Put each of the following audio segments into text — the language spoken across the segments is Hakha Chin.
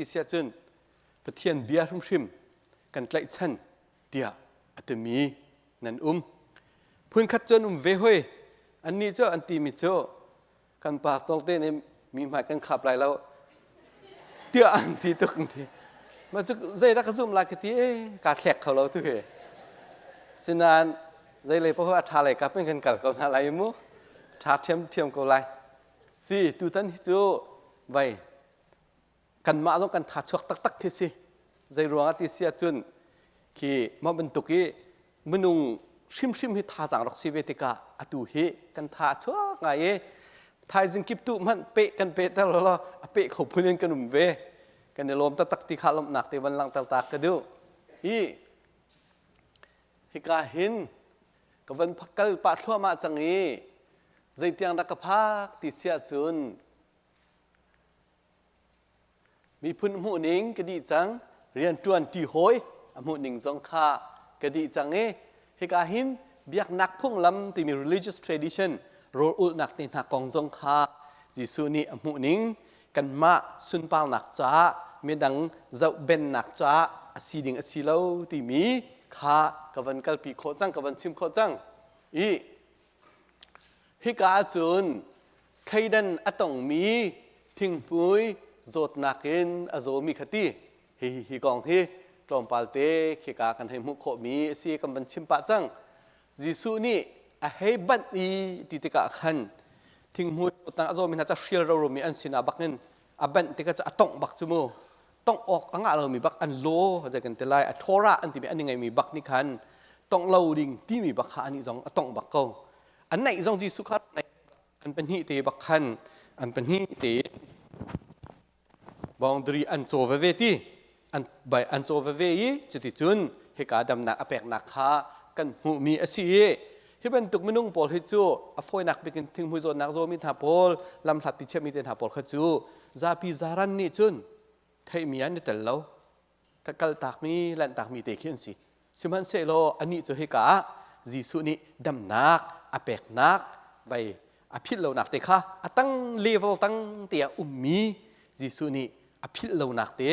ti si ahcun Pathian bia hrimhrim kan tlaihchan tiah a timi nan um. Phunkhat cu an um ve hoi. Annih cu an timi cu kan pastor te nih mi hmai kan khap lai lo tiah an ti tuk an ti. Mah cu zeidah ka zumh lai ka ti e kaa thlek kho lo tu hi. Sinain zeilei paoh a ṭha lei kap in kan kal ko hna lai mu. Ṭha ṭhiamṭhiam ko lai. Si tutan hi cu vai kanmah zong kan tha chuak taktak khi si. Zei ruangah ti si ahcun khi mah bantuk i minung hrimhrim hi thazaang rak si ve tikah atu hi kan tha a chuak ngai i thaizing kip tu hmanh peh kan peh ter lo a peh kho phun in kan um ve. Kan i lawm taktak ti kha lawmhnak te van langhter ta ka duh. Hi hika hin ka van kal pah thluahmah cang i zeitiang dah ka phak ti si ahcun miphun hmuhning ka dih cang, rianṭuan ṭi hawi a hmuhning zong kha ka dih cang i hika hin biaknak phunglam timi religious tradition rawl ulhnak te hna kong zong kha Jesuh nih a hmuhning kanmah sunparnak caah midang zohbennak caah a si ding a si lo timi kha ka van kalpi khawh cang, ka van chim khawh cang. I hika ahcun thleidan a tongmi thingpui zawtnak in a zawmi kha ti hi hi kong hi tlawmpal te khika kan hei hmuh khawhmi a si, kan van chim pah cang. Jesuh nih a hei banh i ti tikah khan thinghmui zawtnak a zawmi hna cu hrial roromi an sinah bakin a banh tikah cu a tongh bak cu mu, tongh awk a ngah lomi bak an law zei kan ti lai, a Torah an timi an i ngeihmi bak nih khan tongh lo ding timi bak kha anih zong a tongh bak ko. An naih zong Jesuh kha an pahnih te bak khan an pahnih te boundary an caw veve ti an bai an caw veve i cuticun hika damnak a peknak kha kan hmuhmi a si i hi bantuk minung pawl hi cu a fawinak bik in thinghmui zawtnak zawmi hna pawl, lamhlat pi chiahmi te hna pawl kha cu zapi zaran nih cun theihmi an i tel lo, kaltakmi lanhtakmi te khi an si. Sihmanhsehlaw anih cu hika ah Jesuh nih damnak a peknak vai a philh lonak te kha a tang level tang te ah ummi Jesuh nih a philh lonak te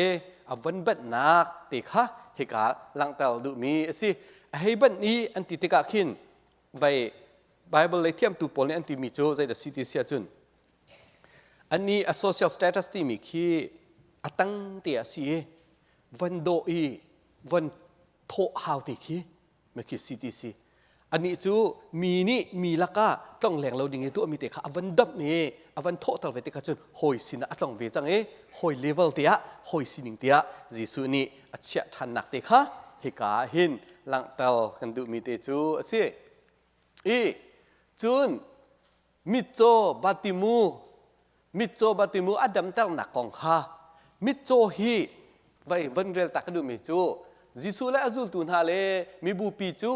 a von banhnak te kha hika langhter duhmi a si. A hei banh i an ti tikah khin vai Bible lei thiamtu pawl nih an timi cu zeidah si ti si ahcun annih a social status timi khi a tang te a si i von dawh i von thawh hau ti khi khi si ti si. Anih cu mi nih mi lakah tlongleng lo ding i tuahmi te kha a van damh i a van thawhter ve tikah cun hawi sinah a tlong ve cang i hawi level te ah, hawi sining te ah Jesuh nih a chiah ṭhannak te kha hika ah hin langhter kan duhmi te cu a si. I cun mitcaw Batimu, mitcaw Batimu a damternak kong kha, mitcaw hi vai van rel ta ka duhmi cu Jesuh le a zultu hna le mibupi cu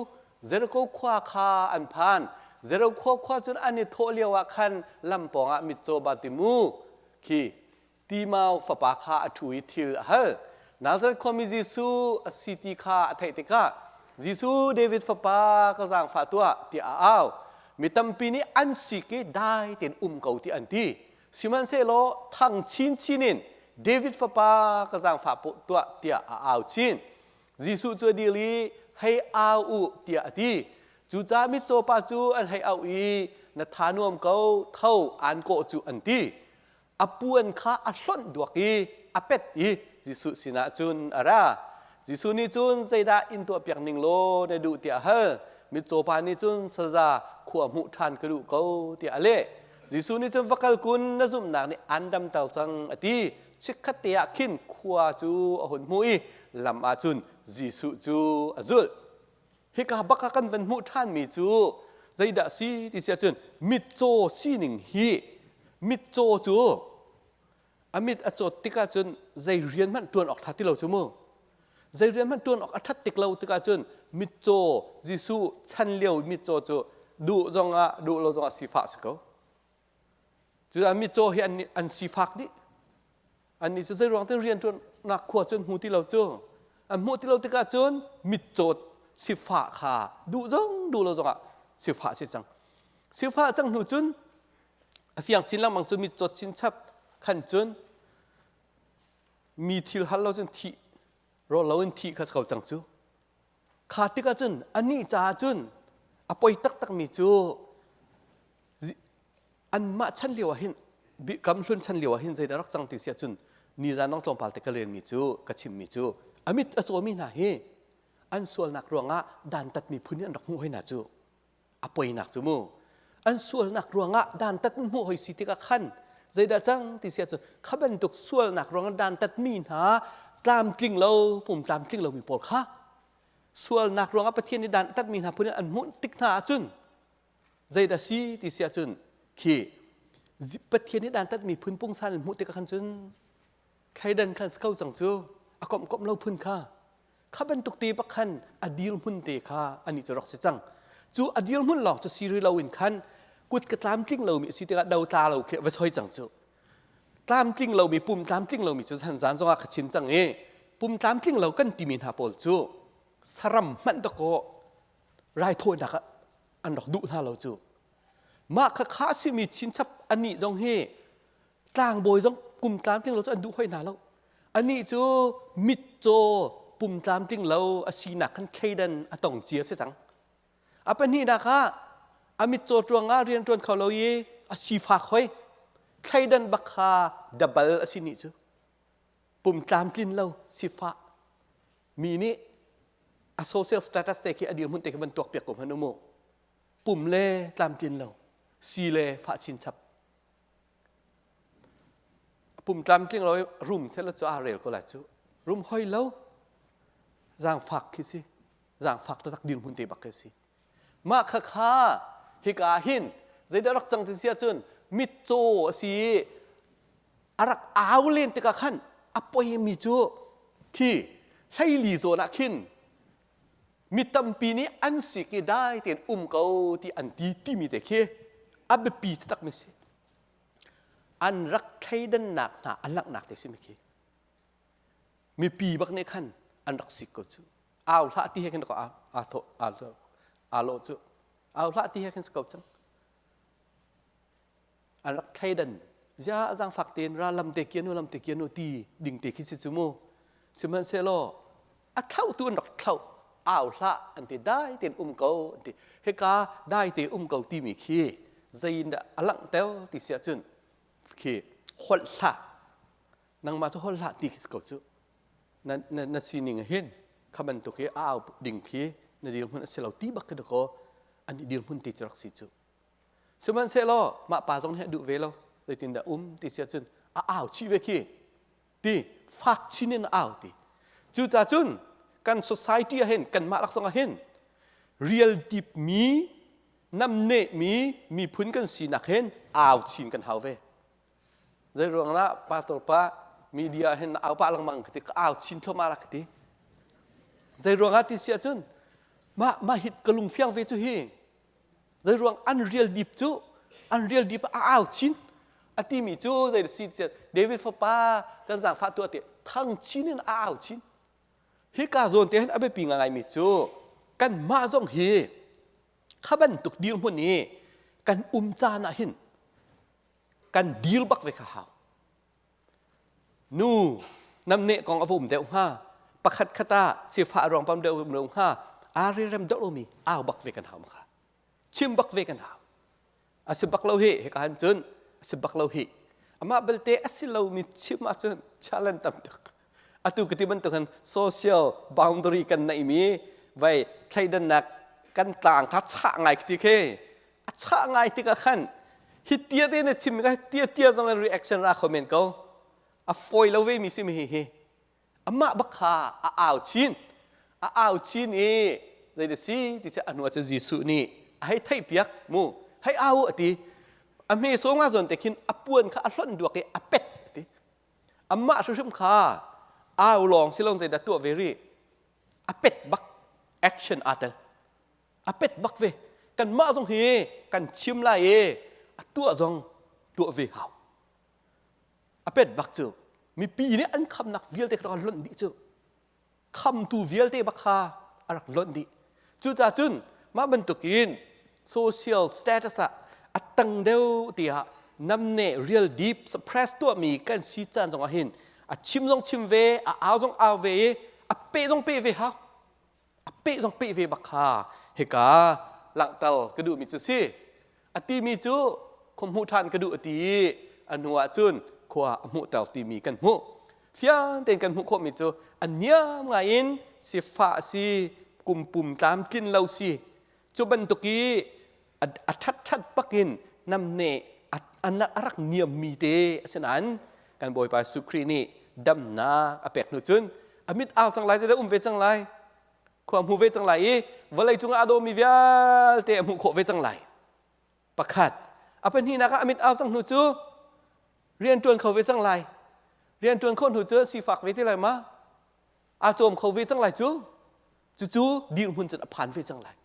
Jericho khua kha an phan. Jericho khua cun an i thawh lio ah khan lam pawngah mitcaw Batimu khi Timau fapa kha a ṭhu i thil a hal. Nazareth khuami Jesuh a si ti kha a theih tikah, "Jesuh, David fapa, ka zaangfah tuah," tiah a au. Mi tampi nih an sik i dai tein um ko ti an ti. Sihmanhsehlaw thang chinchin in, "David fapa, ka zaangfah tuah," tiah a au chin. Jesuh cu a dir i, "Hei au u," tiah a ti. Cucaah mitcaw pa cu an hei auh i, "Na tha nuam ko, tho, aan kawh cu," an ti. A puan kha a hlonh duak i a pet i Jesuh sinah cun a ra. Jesuh nih cun, "Zeidah in tuahpiak ning law na duh?" tiah a hal. Mitcaw pa nih cun, "Saza, khua hmuh ṭhan ka duh ko," tiah a leh. Jesuh nih cun, "Va kal kun, na zumhnak nih aan damter cang," a ti. Chikkhat te ah khin khua cu a hun hmuh i lam ah cun Jesuh cu a zulh. Hika bak ah kan van hmuh ṭhanmi cu zeidah si ti si ahcun mitcaw sining hi, mitcaw cu a mit a cawt tikah cun zei rian hmanh ṭuan awk ṭha ti lo cu mu. Zei rian hmanh ṭuan awk a ṭhat tik lo tikah cun mitcaw, Jesuh chan lio mitcaw cu duh zongah duh lo zongah sifah si ko. Cucaah mitcaw hi an sifak dih. Annih cu zeiruang te rianṭuannak khua cu an hmu ti lo cu. An hmuh ti lo tikah cun mitcaw sifah kha duh zong duh lo zongah sifah si cang. Sifah cang hnu cun a fiang chin lengmang cu mitcaw chinchap khan cun. Mi thil hal lo cun thih rawl lo in thih kha ko cang cu. Kha tikah cun anih caah cun a poi taktakmi cu anmah chan lio ah hin kam hlun chan lio ah hin zeidah rak cang ti si ahcun nizan dong tlawmpal te ka relmi cu ka chimmi cu a mit a cawmi hna hi an sualnak ruangah dantatmi phun hi an rak hmuh hoi hna cu a poinak cu mu an sualnak ruangah dantat an hmuh hoi si tikah khan zeidah cang ti si ahcun kha bantuk sualnak ruangah dantatmi hna tlamtling lo pum tlamtling lomi pawl kha sualnak ruangah Pathian nih dan tatmi hna phun in an hmuh tik hna ahcun zeidah si ti si ahcun khi Pathian nih dantat miphun pungsan in hmuh tikah khan cun thleidan khan si ko cang cu a komh komh lo phun kha kha bantuk te bak khan a dirhmun te kha ani cu rak si cang cu a dirhmun lawng cu si rih lo in khan kut ka tlamtling lomi a si tikah do tla lo khi va soi cang cu tlamtling lomi pum tlamtling lomi cu zan zan zongah ka chim cang i pum tlamtling lo kan timi hna pawl cu saram hmanh dakaw raithawinak ah an rak duh hna lo cu mah kha kha simi chinchap anih zong hi tlangbawi zong kum tlamtling lo cu an duh hoi hna lo anih cu mitcaw pum tlamtling lo a sinak khan thleidan a tong cia si cang a pahnihnak ah a mitcaw ruangah rian ṭuan kho lo i a sifak hoi thleidan bak kha dabal a si nih cu pum tlamtlin lo sifah mi nih a social status te khi a dirhmun te khi van tuak piak ko hmanh u mu pum le tlamtlin lo si le fah chinchap pum tlamtling lo rum sela cu aa rel ko lai cu rum hoi lo zaangfak khi si zaangfak taktak dirhmun te bak khi si mah kha kha hika ah hin zeidah rak cang ti si ahcun mitcaw a si i a rak au len tikah khan a poimi cu khi hleili zawn ah khin mi tampi nih an sik i dai tein um ko ti an ti timi te khi a biapi taktak mi si an rak thleidannak hna a langhnak te si mi khi mipi bak nih khan an rak sik ko cu au hlah ti he khin aa thawh aa lawh cu au hlah ti he khin si ko cang an rak thleidan zia zaangfak tein ra lam te kianu lam te kianu ti ding te khi si cu mu sihmanhsehlaw a thlauh tu an rak thlauh au hlah an ti dai tein um ko an ti hika dai te um ko timi khi zeiin dah a langhter ti si ahcun khi holh hlah nangmah cu holh hlah ti khi ko cu na, na, na sining hin kha bantuk hi a au ding khi na dirhmun a si lo ti bak khi dakaw an i dirhmun ti cu rak si cu sihmanhsehlaw mah pa zong nih a duh ve lo zeitindah um ti si ahcun a au chih ve khi ti fak chin in a au ti cucaah cun kan society ah hin kanmah lak zong ah hin real deep mi namneh mi miphun kan sinak hin au chin kan hau ve Zei ruang dah pastor pa media hin au pah lengmang ka ti ka au chin thluahmah la ka ti. Zei ruang ah ti si ahcun mah mah hi ka lung fiang ve cu hi. Zei ruang an real deep cu an real deep a au chin a timi cu zei si ti David fapa kan zaangfah tuah ti thang chin in a au chin. Hika zawn te hin a biapi ngaingai mi cu kanmah zong hi kha bantuk dirhmun i kan um caan ah hin kan dir bak ve kha hau nu namneh kong a vum deuh hnga pakhat khat ah sifah ruang pam deuh deuh hnga aa rem deuh lomi au bak ve kan hau kha chim bak ve kan hau a si bak lo hi hika han cun a si bak lo hi amah belte a si lomi chim ahcun challenge tam tuk atu ka ti bantuk hin social boundary kan neihmi vai thleidannak kan tlang kha chah ngai khi ti khi a chah ngai tikah khan hi tia te na chim ka tia tia zong in reaction ra kho men ko a fawi lo ve mi si mi hi hi amah bak kha a au chin a au chin i zei da si ti si a hnu ah cun Jesuh nih a hei theih piak mu hei au a ti a hme so nga zawn te khin a puan kha a hlonh duak i a pet a ti amah hrimhrim kha au lawng si lawng zeidah tuah ve rih a pet bak action aa tel a pet bak ve kanmah zong hi kan chim lai i a tuah zong tuah ve hau a pet bak cu mipi nih an khamnak vialte kha rak lonh dih cu khamtu vialte bak kha a rak lonh dih cucaah cun mah bantukin social status ah a tang deuh tiah namne real deep suppress tuahmi kan si caan zongah hin. A chim zong chim ve, a au zong au ve i a peh zong peh ve hau. A peh zong peh ve bak kha hika langhter ka duhmi cu si. A timi cu khua hmuh ṭhan ka duh a ti i a hnu ah cun khua a hmuhter timi kan hmuh. Fiang tein kan hmuh khawhmi cu a niam ngai in sifah si, kum pum tlamtlin lo si, cu bantuk i a ṭhatṭhat bakin namneh a rak niammi te a si nain kan Bawipa Jesuh Khrih nih damnak a pek hnu cun a mit au cang lai zeidah um ve cang lai khua hmu ve cang lai i vawlei cungah a dawmi vialte a hmuh khawh ve cang lai pakhat a pahnihnak ah a mit au cang hnu cu rian ṭuan kho ve cang lai rian ṭuan khawh hnu cu sifak ve ti lai ma aa cawm kho ve cang lai cu cucu dirhmun cun a phan ve cang lai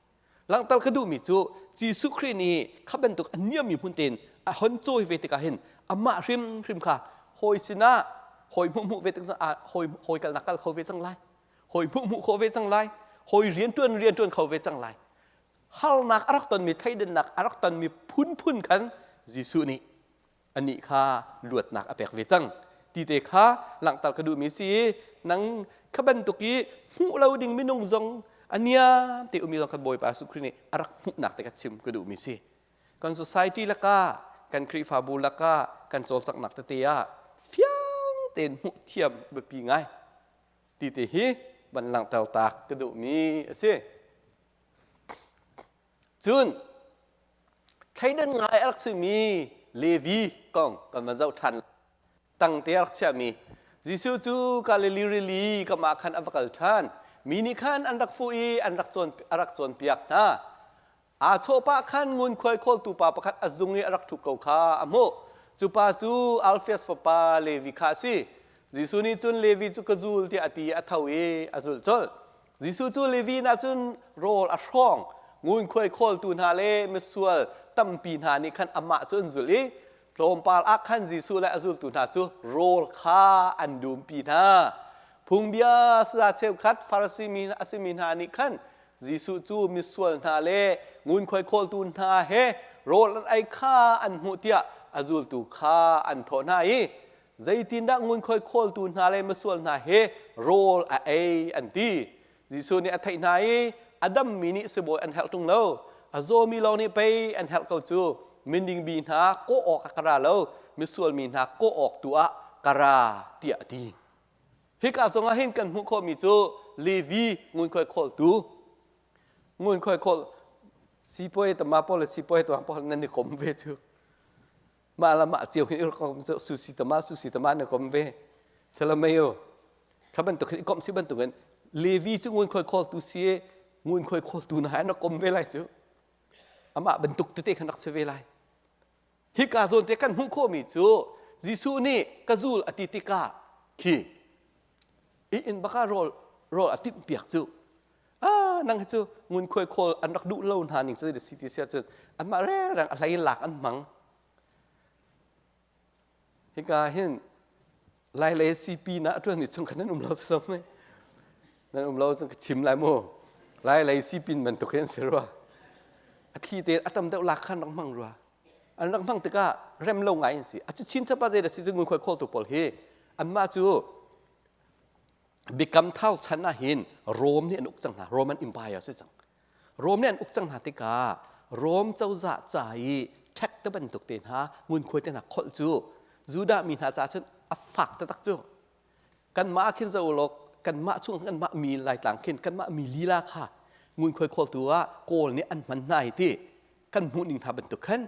langhter ka duhmi cu Jesuh Khrih nih kha bantuk a niammi hmun tein a hon cawi ve tikah hin amah hrimhrim kha hawi sinah hawi hmuh hmuh ve tik hawi hawi kalnak kal kho ve cang lai hawi hmuh hmuh khawh ve cang lai hawi rianṭuan rianṭuan kho ve cang lai harnak a rak tonmi thleidannak a rak tonmi phunphun khan Jesuh nih anih kha luatnak a pek ve cang ti te kha langhter ka duhmi si i nang kha bantuk i hmuh lo ding minung zong a niam te umi zong khan Bawipa Jesuh Khrih nih a rak hmuhnak te kha chim ka duhmi si kan society lakah kan Khrihfabu lakah kan cawlcanghnak tete ah fiang tein hmuh thiam biapi ngai ti te hi van langhter tak ka duhmi a si Cun thleidan ngai a rak simi Levi kong kan van zoh ṭhan. Tangte a rak chiahmi Jesuh cu Galilee rili kam ah khan a va kal ṭhan. Mi nih khan an rak fuh i an rak cawn, a rak cawnpiak hna. Aa chawh pah khan ngunkhuai khawltu pa pakhat a zung i a rak ṭhu ko kha a hmuh. Cu pa cu Alfeus fapa Levi kha a si. Jesuh nih cun Levi cu ka zul tiah a ti i a tho i a zulh colh. Jesuh cu Levi inn ah cun rawl a hrawng. Ngunkhuai khawltu hna le misual tampi hna nih khan amah cu an zulh i tlawmpal ah khan Jesuh le a zultu hna cu rawl kha an dumpi hna. Phungbia saza cheukhat Farasi mi a simi hna nih khan Jesuh cu misual hna le ngunkhuai khawltu hna he rawl an ei kha an hmuh tiah a zultu kha an thawh hna i zeitindah ngunkhuai khawltu hna le misual hna he rawl a ei an ti Jesuh nih a theih hna i a dammi nih sibawi an herh ṭung lo a zawmi lawng nih pei an herh ko cu minding mi hna kawh awk ah ka ra lo misual mi hna kawh awk tu ah ka ra tiah a ti hika zongah hin kan hmuh khawhmi cu Levi ngunkhuai khawltu ngunkhuai khawl sipuai tama pawl le sipuai tama pawl nan i kom ve cu mah la mah cio hin kom susi tama susi tama na kom ve salameo kha bantuk hin kom si bantuk in Levi cu ngun khoi khawl tu si ngun khoi khawl tu na hai na kom ve lai cu amah bantuk tete khan rak si ve lai hika zawn te kan hmuh khawhmi cu Jesuh nih ka zul a ti tikah khi i inn baka rawl rawl a timh piak cu ah nang hi cu ngunkhuai khawl an rak duh lo hna ning cu si ti sia cun anmah rengreng a hlei in lak an hmang hika hin lai le CP na a tuan mi chung khan nan um lo si lo mei nan um lo cun ka chim lai mu lai lei CP bantuk hi an si rua a thli te a tam deuh lak khan rak hmang rua an rak hmang tikah rem lo ngai an si a cu chin chapa zei da si cu ngunkhuai khawl tu pawl hi anmah cu Biakam Thar chan ah hin Rom nih an uk cang hna. Roman Empire si cang. Rom nih an uk cang hna tikah Rom cozah ca i ṭhek te bantuk te hna ngunkhuai te hna kholh cu Judah mi hna caah cun a fak taktak cu. Kanmah khin zo law kanmah chung kanmah mi Laitlang khin kanmah mi lila kha ngunkhuai khawltu ah Kawl nih an hman hna hi ti kan hmuh ning hna bantuk khan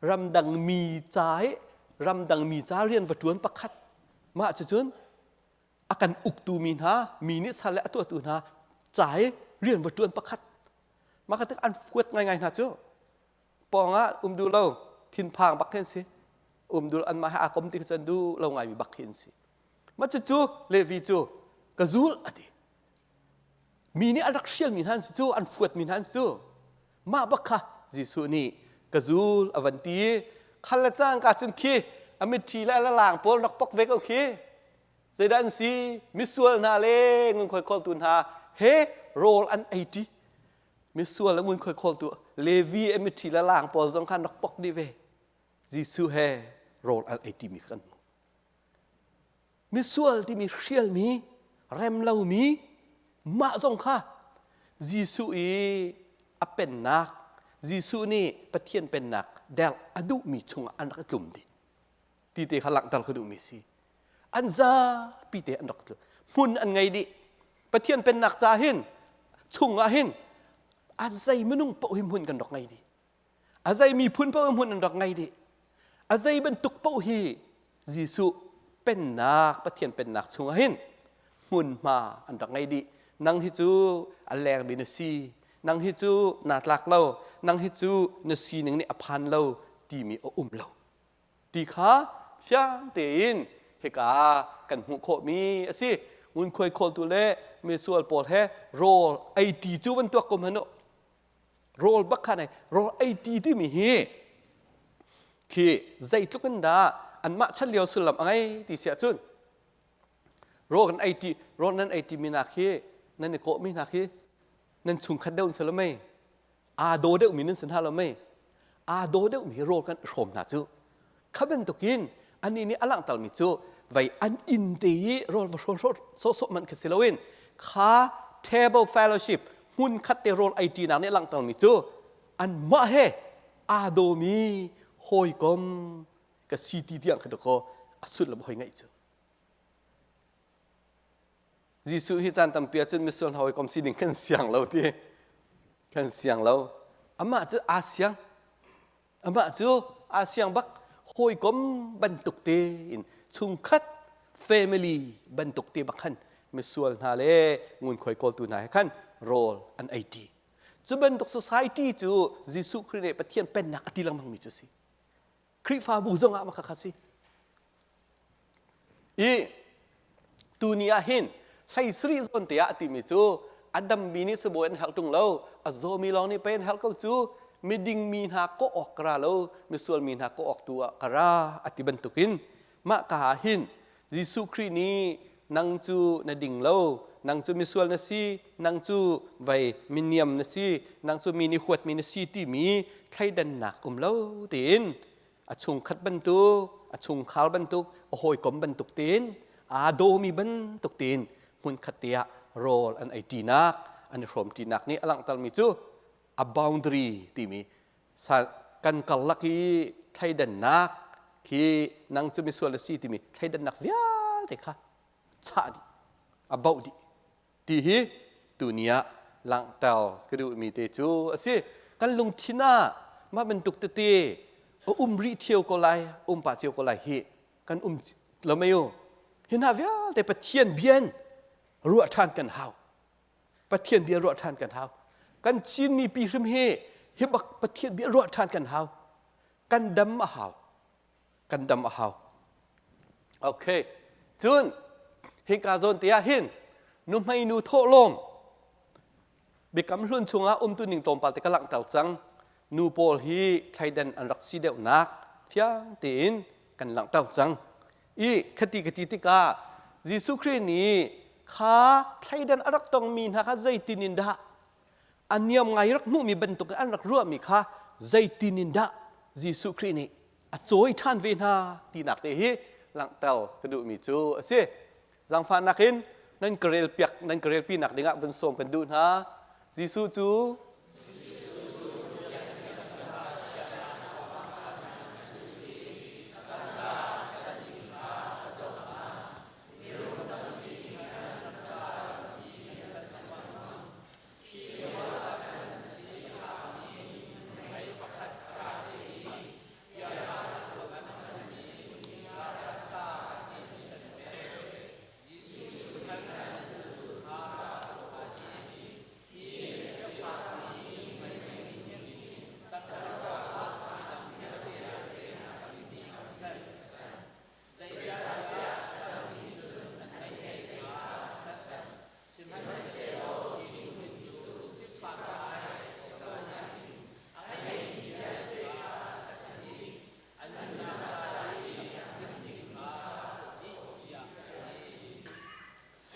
ramdang mi ca i ramdang mi ca rian va ṭuan pakhat mah cucun a kan uktu mi hna mi nih sal le a tuahtu hna ca i rian va ṭuan pakhat mah kha tik an fuat ngaingai hna cu pawng ah um duh lo thinphang bak khi an si um duh anmah he aa kom ti khi cu an duh lo ngaimi bak khi an si mah cucu Levi cu ka zul a ti mi nih an rak hrialmi hna an si cu an fuatmi hna an si cu mah bak kha Jesuh nih ka zul a van ti i khal le cangka cun khi a mitṭhi le a lalang pawl rak pok ve ko khi zeidah an si misual hna le ngunkhuai khawltu hna he rawl an ei ṭi misual le ngunkhuai khawltu Levi a mitṭhi le lang pawl zong khan rak pok dih ve Jesuh he rawl an ei ṭimi kha kan hmuh. Misual timi hrialmi, rem lomi, mah zong kha Jesuh i a pennak, Jesuh nih Pathian pennak derh a duhmi chungah an rak i tlum dih. Ti te kha langhter ka duhmi si. An zapi te an rak tlum. Hmun an ngei dih. Pathian pennak ca hin chungah hin a zei minung paoh hi hmun kan rak ngei dih. A zei miphun paoh hmun an rak ngei dih. A zei bantuk paoh hi Jesuh pennak, Pathian pennak chungah hin hmunhma an rak ngei dih. Nang hi cu a lengmi na si, nang hi cu naa tlak lo, nang hi cu na sining nih a phan lo timi a um lo. Ti kha fiang tein hika kan hmuh khawhmi a si. Ngunkhuai khawltu le misual pawl he rawl ei ti cu van tuak ko hmanh u. Rawl bak kha nei rawl ei ti timi hi khi zeitluk in dah anmah chan lio sullam a ngei ti si ahcun rawl kan ei ti rawl nan ei ti mi nak hi nan i kawh mi hna khi nan chungkhat deuh si lo mei aa daw deuh mi nan si hna lo mei aa daw deuh mi rawl kan hrawm hna cu kha bantukin anih nih a langhtermi cu vei an inn te i rawl va hrawn sawhsawh hmanh khi si loin kha table fellowship hmun khat te rawl ei ṭinak nih a langhtermi cu anmah he aa dawmi hawikom ka si ti tiang kha dakaw a sullam hoi ngaih cu Jesuh hi caan tampi ahcun misual hna hawikom sining kan siang lo ti kan siang lo amah cu aa siang amah cu aa siang bak hawikom bantuk tein chungkhat family bantuk te bak khan misual hna le ngunkhuai kawltu hna he khan rawl an ei ṭi cu bantuk society cu Jesuh Khrih nih Pathian pennak a ti lengmang mi cu si Khrihfabu zong ah mah kha si. I tuni ah hin hlei sarih zawn te ah a timi cu a dammi nih sibawi an herh ṭung lo a zawmi lawng nih pei an herh ko cu miding mi hna kawh awk ka ra lo misual mi hna kawh awk tu ah ka ra a ti bantukin mah ka ah hin Jesuh Khrih nih nang cu na ding lo nang cu misual na si nang cu vei miniam na si nang cu mi nih huatmi na si timi thleidannak um lo tein a chungkhat bantuk a chungkhar bantuk a hawikom bantuk tein aa dawmi bantuk tein hmunkhat te ah rawl an ei ṭinak an i hrawm ṭinak nih a langhtermi cu a boundary timi kan karlak i thleidannak khi nang cu misual na si timi thleidannak vialte kha chah dih a bauh dih ti hi tuni ah langhter ka duhmi te cu a si. Kan lungthin ah mah bantuk tete a um rih ṭheo ko lai, um pah cio ko lai hi kan um lo mei u. Hi hna vialte Pathian bian ruah ṭhan kan hau. Pathian bia ruah ṭhan kan hau. Kan Chin mipi hrim hi hi bak Pathian bia ruah ṭhan kan hau. Kan dam a hau. Kan dam a hau. Okay. Cun hika zawn te ah hin nuhmei nu thawhlawm biakam hlun chungah umtu ning tlawmpal te ka langhter cang. Nu pawl hi thleidan an rak si deuhnak fiang tein kan langhter cang. I khati ka ti tikah Jesuh Khrih nih kha thleidan a rak tongmi hna kha zeitin in dah a niam ngai rak hmuhmi bantuk in an rak ruahmi kha zeitin in dah Jesuh Khrih nih a cawi ṭhan ve hna tinak te hi langhter ka duhmi cu a si. Zaangfahnak in nan ka relpiak nan ka relpinak dingah vun sawm kan duh hna. Jesuh cu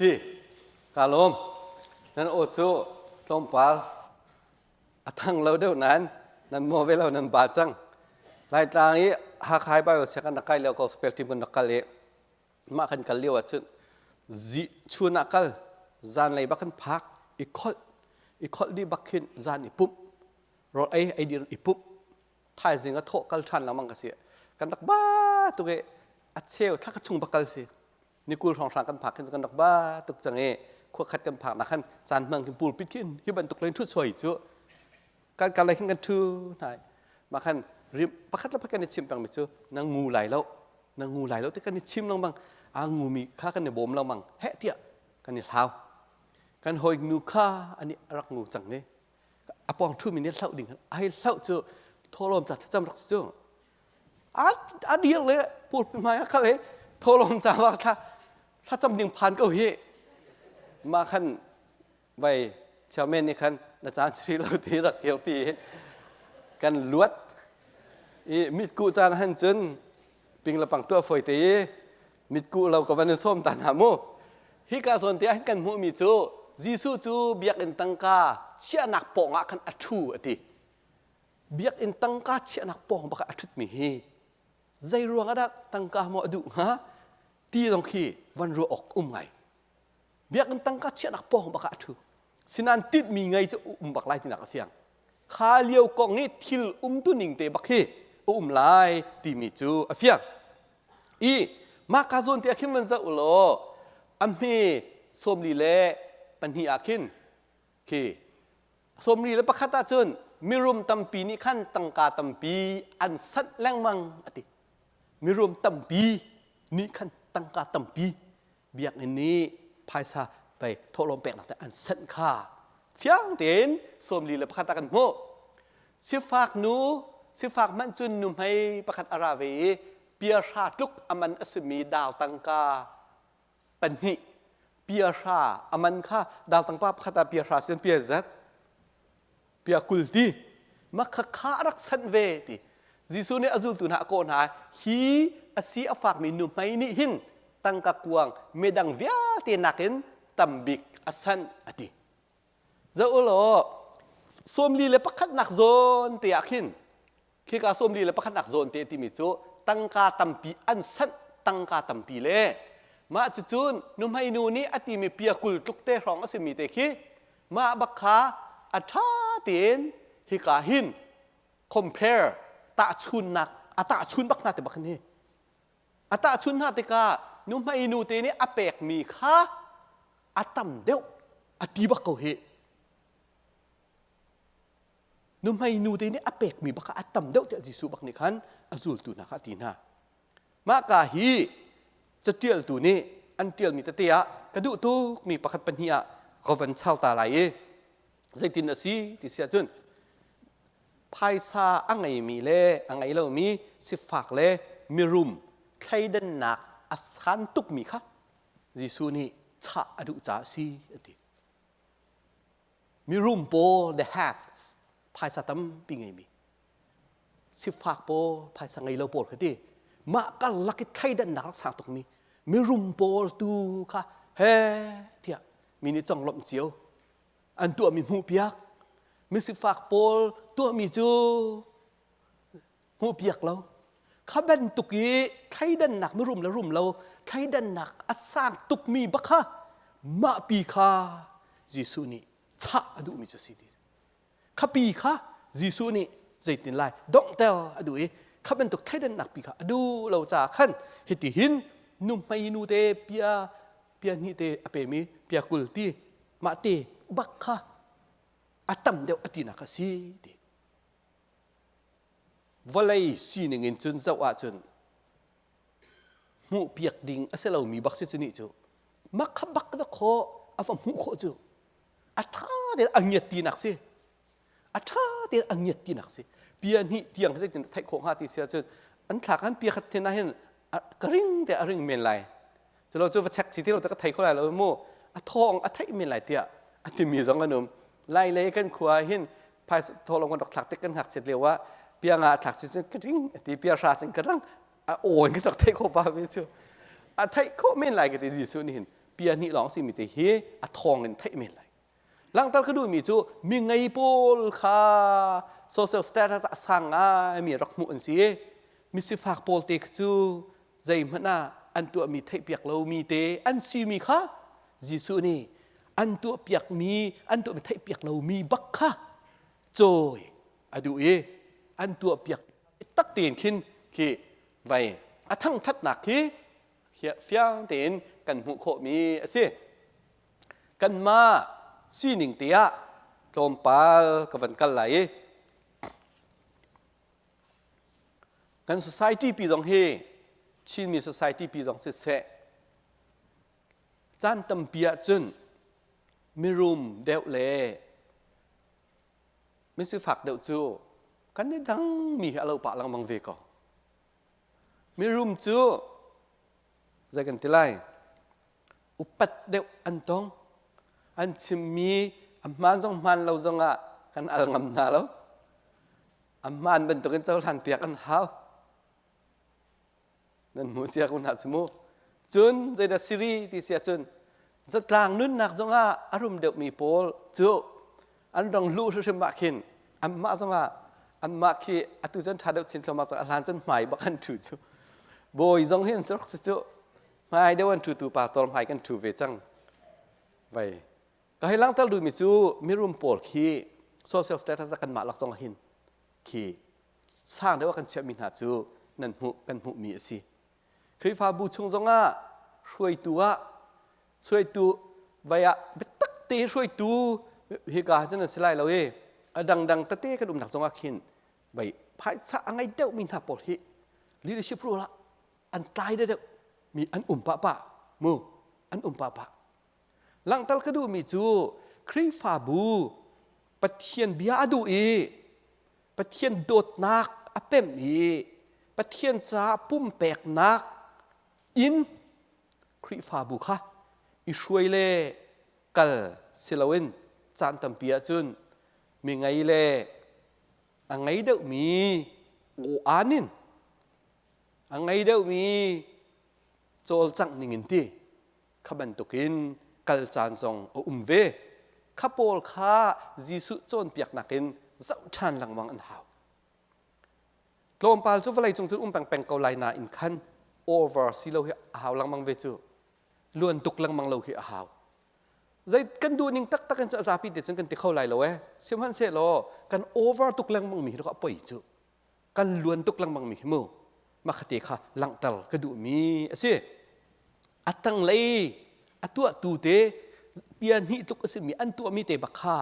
Si, ka lawm. Nan aw cu tlawmpal a thang lo deuh nain nan maw ve lo nan ba cang. Laitlang i Hakha Bible sianginn rak kai lio gospel team kan rak kal i. Mah kan kal lio ahcun zi chun ah kal zanlei bak kan phak i kholh i kholh dih bak khin zan i pumh rawl ei ei dir i pumh thaizing a thawh kal ṭhan lengmang ka si. Kan rak ba tuk i a cheu thla khat chung bak kal si. Ni 20 hrawnghrang kan phak khin kan rak ba tuk cang i khua khat kan phak nak khan caan hmang khin pulpit khin hi bantuk len ṭhut soi cu kan kal lei khin kan ṭhu hna. Mah khan rim pakhat le pakhat kan i chim pengmi cu na ngu lai lo na ngu lai lo ti kan i chim lengmang a ngumi kha kan i bawm lengmang heh tiah kan i hlau. Kan hawi nu kha ani rak ngu cang ni a pawng ṭhumi nih hlauh ding ai hlauh cu thawhlawm ca thlacam rak si cu a dir le pulpi hmai ah khal he thawhlawm ca wa thla thlacam ding phan ko hi mah khan vai chairman nih khan na caan sri lo ti rak kirpi kan luat i mitkuh caan han cun ping le pang tuah foi te i mitkuh lo ka van in sawm ta hna mu. Hika zawn te ah kan hmuhmi cu Jesuh cu biakinn tangka chiahnak pawng ah khan a ṭhu a ti. Biakinn tangka chiahnak pawng bak ah a ṭhutmi hi zei ruang ah dah tangka maw a duh hnga ti zong khi van ruah awk um ngai. Biakinn tangka chiahnak pawng bak ah a ṭhu. Sinain tinhmi ngei cu um bak lai tinak a fiang. Kha lio kong i thil umtuning te bak hi a um lai timi cu a fiang. I mah ka zawn te ah khin van zoh u law a hme 42 ah khin khi 41 ah cun mirum tampi nih khan tangka tampi an sanh lengmang a ti. Mirum tampi nih khan tangka tampi biakinn nih phaisa pei thawhlawm peknak te an sanh kha fiang tein 41 ah kan hmuh. Sifak nu sifak hmanh cun nuhmei pakhat a ra ve i piahra tluk a man a simi dal tangka pahnih piahra a man kha dal tangpa pakhat ah piahra sin pia zat pia 20 ti makha kha a rak sanh ve ti Jesuh nih a zultu hna a kawh hna hi a si a fakmi nuhmei nih hin tangka kuang midang vialte nakin tambik a sanh a ti Zoh u law 41nak zawn te ah khin khika 41nak zawn te timi cu tangka tampi an sanh tangka tampi le mah cucun nuhmei nu nih a timi pia 20 tluk te hrawng a simi te khi mah bak kha a ṭha tein hika hin compare tahchunnak a tahchun bak hna te bak hin hi A tahchun hna tikah nuhmei nu te nih a pekmi kha a tam deuh a ti bak ko hih. Nuhmei nu te nih a pekmi bak kha a tam deuh tiah Jesuh bak nih khan a zultu hna kha a ti hna. Mah ka hi catialtu nih an ṭialmi tete ah ka duh tukmi pakhat pahnih ah ka van char ta lai i zeitin a si ti si ahcun Phaisa a ngeimi le a ngei lomi sifak le mirum thleidannak a san tukmi kha Jesuh nih chah a duh caah a si a ti. Mirum pawl the haves phaisa tampi ngeimi sifak pawl phaisa ngei lo pawl kha ti mah karlak i thleidannak rak sang tukmi mirum pawl tu kha he tiah mi nih conglawmh cio an tuahmi hmuhpiak misifak pawl tuahmi cu hmuhpiak lo kha bantuk i thleidannak mirum le rum lo thleidannak a sang tukmi bak kha mah pi kha Jesuh nih chah a duhmi cu si ti khapi kha Jesuh nih zeitin lai donghter a duh i kha bantuk thleidannak pi kha a duh lo caah khan hiti hin nuhmei nu te pia pia hnih te a pemi pia 20 ti mah te bak kha a tam deuh a tinak a si ti vawlei sining in cun zoh ahcun hmuhpiak ding a si lomi bak si cu nih cu mak kha bak na khawh a va hmuh khawh cu a ṭha tein a ngiat tinak si a ṭha tein a ngiat tinak si pia hnih tiang zeitin theih khawh hnga ti si ahcun an thlak an pia khat then ah hin ka ring te a ring men lai culo cu va check si ti lo te ka thei kho lai lo mu a thawng a theih men lai tiah a timi zong an um lai lei kan khua hin phaisa thawlong kan rak thlak tik kan ngakchiat lio ah pia nga thlak si cun ka ring ti pia hra cun ka rang a aw in ka rak theih khawh pa ve cu a theih khawh men lai ka ti Jesuh nih hin pia hnih lawng simi te hi a thawng in theih men lai Langhter ka duhmi cu mi ngei pawl kha social status a sang ngaimi rak hmuh an si i misifak pawl te kha cu zeihmanh ah. an tuahmi theihpiak lomi te an simi kha Jesuh nih an tuahpiakmi an tuahmi theihpiak lomi bak kha cawi a duh i an tuahpiak tak tein khin khi vai a thangṭhatnak khi fiang tein kan hmuh khawhmi a si. Kanmah sining te ah tlawmpal ka van kal lai i kan society pi zong hi Chinmi society pi zong siseh caan tampi ahcun mirum deuh le misifak deuh cu kan i dangmi hi a lo pah lengmang ve ko. Mirum cu zei kan ti lai upat deuh an tong an chimmi a hmaan zong hmaan lo zongah kan al ngam hna lo a hmaan bantukin cohlan piak an hau nan hmu cia ko hna cu mu cun zeidah siri ti si ahcun zatlang nunnak zongah a rum deuhmi pawl cu an rong luh hrimhrim ah khin anmah zongah anmah khi atu cun ṭha deuh chin thluahmah cang a hlan cun hmai bak an ṭhu cu bawi zong hin cu cu hmai deuh an ṭhutu pa tawr hmai kan ṭhu ve cang vai ka hei langhter duhmi cu mirum pawl khi social status kanmah lak zong hin khi sang deuh kan chiahmi hna cu nan hmuh kan hmuhmi a si Khrihfabu chung zongah hruaitu ah hruaitu vai ah biatak te hruaitu hika cun an si lai lo i a dangdang tete kan umnak zongah khin vai phaisa a ngei deuhmi hna pawl hi leadership role ah an tlai deuh mi an um pah pah mu an um pah pah langhter ka duhmi cu Khrihfabu Pathian bia a duh i Pathian dawtnak a pemh i Pathian caah pumpeknak in Khrihfabu kha i hruai le kal si loin caan tampi ahcun mi ngei le a ngei deuhmi aw-aan in a ngei deuhmi cawlcangh ning in ti kha bantukin kal caan zong a um ve. Kha pawl kha Jesuh cawnpiaknak in zoh ṭhan lengmang an hau. Tlawmpal cu vawlei cung cun um pengpeng ko lai nain khan over si lo hi a hau lengmang ve cu. Luan tuk lengmang lo hi a hau. Zei kan duh ning taktak in cu a zapi te cun kan ti kho lai lo eh. Sihmanhsehlaw kan over tuk lengmang mi hi a poi cu. Kan luan tuk lengmang mi hi mu. Makhate kha langhter ka duhmi a si. A tanglei a tuahtu te bia hnih tluk a simi an tuahmi te bak kha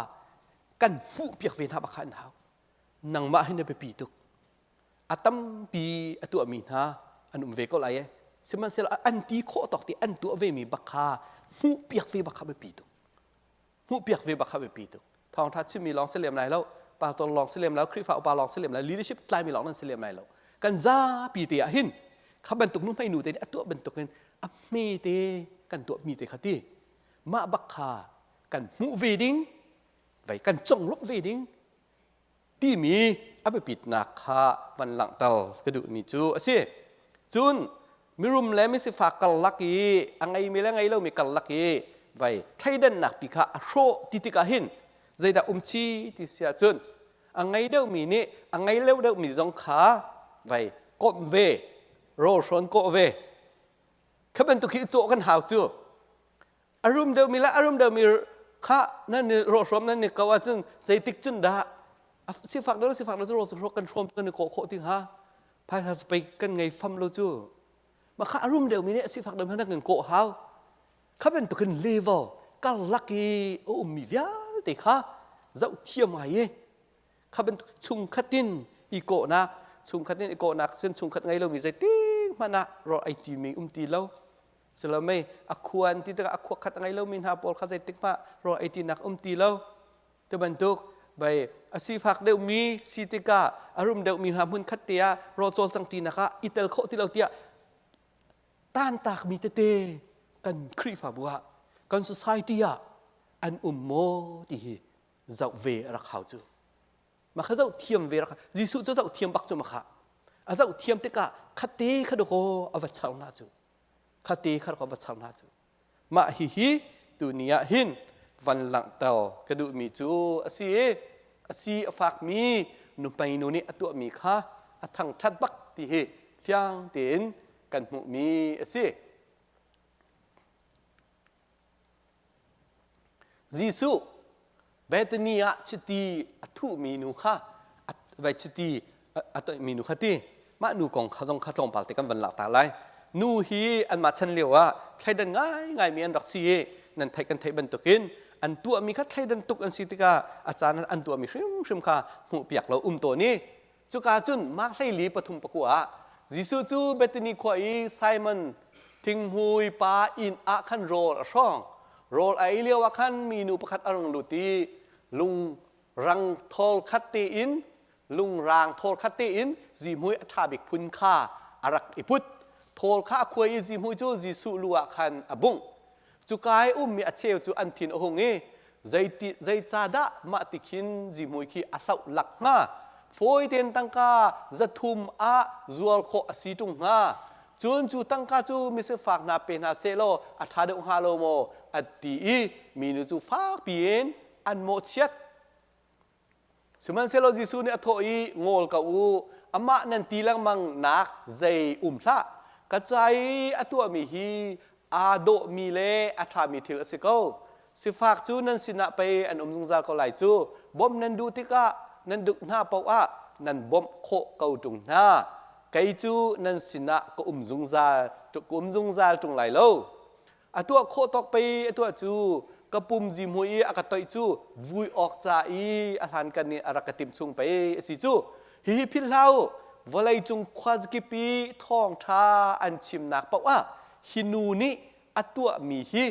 kan hmuh piak ve hna bak kha an hau. Nangmah hi na biapi tuk. A tampi a tuahmi hna an um ve ko lai e. Sihmanhsehlaw an ti khawh tawk ti an tuah vemi bak kha hmuh piak ve bak kha biapi tuk. Hmuhpiak ve bak kha biapi tuk. Thawngṭha chimmi lawng si lem lai lo, pastor lawng si lem lai lo, Khrihfa upa lawng si lem lai, leadership tlaimi lawng nan si lem lai lo. Kan zapi te ah hin kha bantuk nu hmei nu te nih a tuah bantuk in a hme te kan tuahmi te kha ti mah bak kha kan hmuh ve ding vei kan conglawmh ve ding timi a biapitnak kha van langhter ka duhmi cu a si. Cun mirum le misifak karlak i a ngeimi le ngei lomi karlak i vai thleidannak pi kha a hrawh ti tikah hin zeidah um chi ti si ahcun a ngei deuhmi nih a ngei lo deuhmi zong kha vai komh ve rawl hrawn kawh ve kha bantuk hi cawh kan hau cu a rum deuhmi le a rum deuhmi kha nan i rawhrawm nan i ko ahcun zeitik cun dah sifak deuh sifak deuh cu rawl kan hrawm kan i kawh khawh ti hnga phaisa cu pei kan ngei fam lo cu mah kha a rum deuhmi nih a sifak deuh hna kan kawh hau kha bantukin level karlak i a ummi vialte kha zoh thiam ngai i kha bantuk chungkhat in i kawhnak chungkhat in i kawhnak sin chungkhat ngei lomi zeitik hmanh ah rawl ei ṭimi um ti lo Silomei a khuan ti tikah a khua khat a ngei lomi hna pawl kha zeitik hmah rawl ei ṭinak um ti lo. Ti bantuk bai a sifak deuhmi si tikah a rum deuhmi hna hmun khat te ah rawl cawlcang ṭinak ah i tel khawh ti lo tiah tantakmi tete kan Khrihfabu ah kan society ah an um maw ti hi zoh ve a rak hau cu. Mah kha zoh thiam ve rak Jesuh cu zoh thiam bak cu mah kha a zoh thiam tikah khatte kha dakaw a va char hna cu khate kha va char hna cu mah hihi tuni ah hin van langhter ka duhmi cu a si i a si a fakmi nuhmei nu nih a tuahmi kha a thangṭhat bak ti hi fiang tein kan hmuhmi a si. Jesuh Bethany ah chiti a thuhmi nu kha vai chiti a toihmi nu kha ti mah nu kong kha zong kha tlawmpal te kan van lak ta lai. Nu hi anmah chan lio ah thleidan ngaingaimi an rak si i nan theih kan theih bantukin an tuahmi kha thleidan tuk an si tikah a caan an tuahmi hrimhrim kha hmuhpiak lo um tawn i Cuka cun Mark 14 pathum pakua ah Jesuh cu Bethany khua i Simon thinghmui pa inn ah khan rawl a hrawng. Rawl a ei lio ah khan minu pakhat a rung lut i lungrang thawl khat tein lungrang thawl khat tein zihmui a ṭha bik phun kha a rak i put. Thawl kha a khuai i zihmui cu Jesuh lu ah khan a bungh. Cuka i ummi a cheu cu an thin a hung i zeiti zeicahdah mah ti khin zihmui khi a hloh lak hnga? Fawi tein tangka 300 ah zuar khawh a si ṭung hnga. Cun cu tangka cu misifak hna pe hna sehlaw a ṭha deuh hnga lo maw? a ti i minu cu fakpi in an mawhchiat. Sihmanhsehlaw Jesuh nih a thawh i, Ngawl ko u, amah nan ti lengmang nak zei um hlah. Ka ca i a tuahmi hi aa dawhmi le a ṭhami thil a si ko. Sifak cu nan sinah pei an um zungzal ko lai cu. Bawmh nan duh tikah nan duh hna paoh ah nan bawmh khawh ko ṭung hna. Kei cu nan sinah ka um zungzal, ka um zungzal ṭung lai lo. A tuah khawh tawk pei a tuah cu ka pum zihmui i a ka toih cu vui awk ca i a hlankan nih a rak ka timh chung pei a si cu. Hihi philh hlah u, vawleicung khuazakip i thawngṭha an chimnak paoh ah hi nu nih a tuahmi hi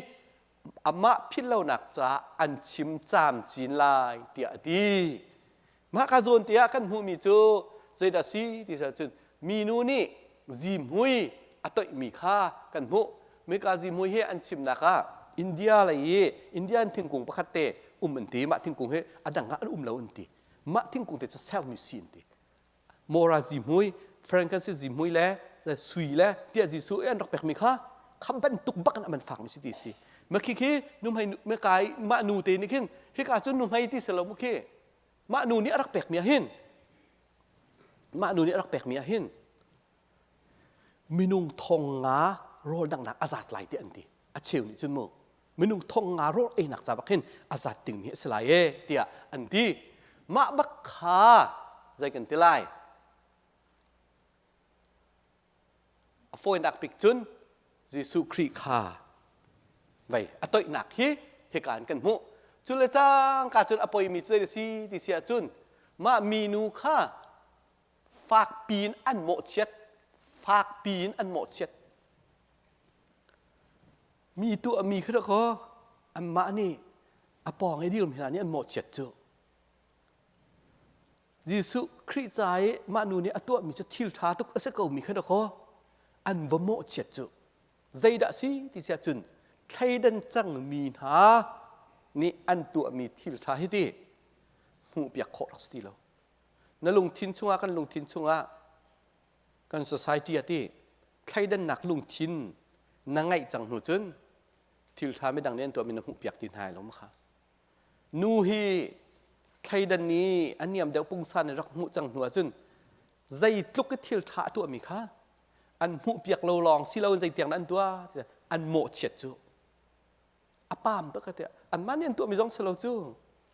amah philh lonak caah an chim camcin lai tiah a ti. Mah ka zawn te ah kan hmuhmi cu zeidah si ti cun minu nih zihmui a toihmi kha kan hmuh. Mika zihmui hi an chimnak ah India lei i Indian thingkung pakhat te um an ti. Mah thingkung hi a dang ah an um lo an ti. Mah thingkung te cu sermi si an ti. Mora zihmui, frankincense zihmui le sui le tiah Jesuh i an rak pekmi kha kha bantuk bak in a man fakmi si ti si. Ma khi khi nuhmei kai mah nu te nih khin hika cun nuhmei ti si lo mu khi mah nu nih a rak pekmi ah hin mah nu nih a rak pekmi ah hin minung thong nga rawl danghnak a zat lai ti an ti a cheu nih cun mu minung thong nga rawl einak ca bak hin a zat dingmi a si lai e tiah an ti mah bak kha zei kan ti lai A fawinak bik cun Jesuh Khrih kha vei a toihnak hi hika in kan hmuh. Cu le cangka cun a poimi cu zei a si ti si ahcun mah minu kha fakpi in an mawhchiat, fakpi in an mawhchiat. Mi tuahmi kha dakaw anmah nih a pawng i dirmi hna nih an mawhchiat cu. Jesuh Khrih ca i mah nu nih a tuahmi cu thil ṭha tuk a si komi kha dakaw an va mawhchiat cu zeidah si ti si ahcun thleidan cangmi hna nih an tuahmi thil ṭha hi ti hmuhpiak khawh rak si ti lo. Na lungthin chungah kan lungthin chungah kan society ah ti thleidannak lungthin na ngeih cang hnu cun thil ṭha midang nih an tuahmi na hmuhpiak ti hna lo ma kha. Nu hi thleidan i a niam deuh pungsan i rak hmuh cang hnu ahcun zeitluk i thil ṭha a tuahmi kha an hmuhpiak lo lawng si loin zeitiang dah an tuah an mawhchiat cu a paam tuk tiah anmah nih an tuahmi zong si lo cu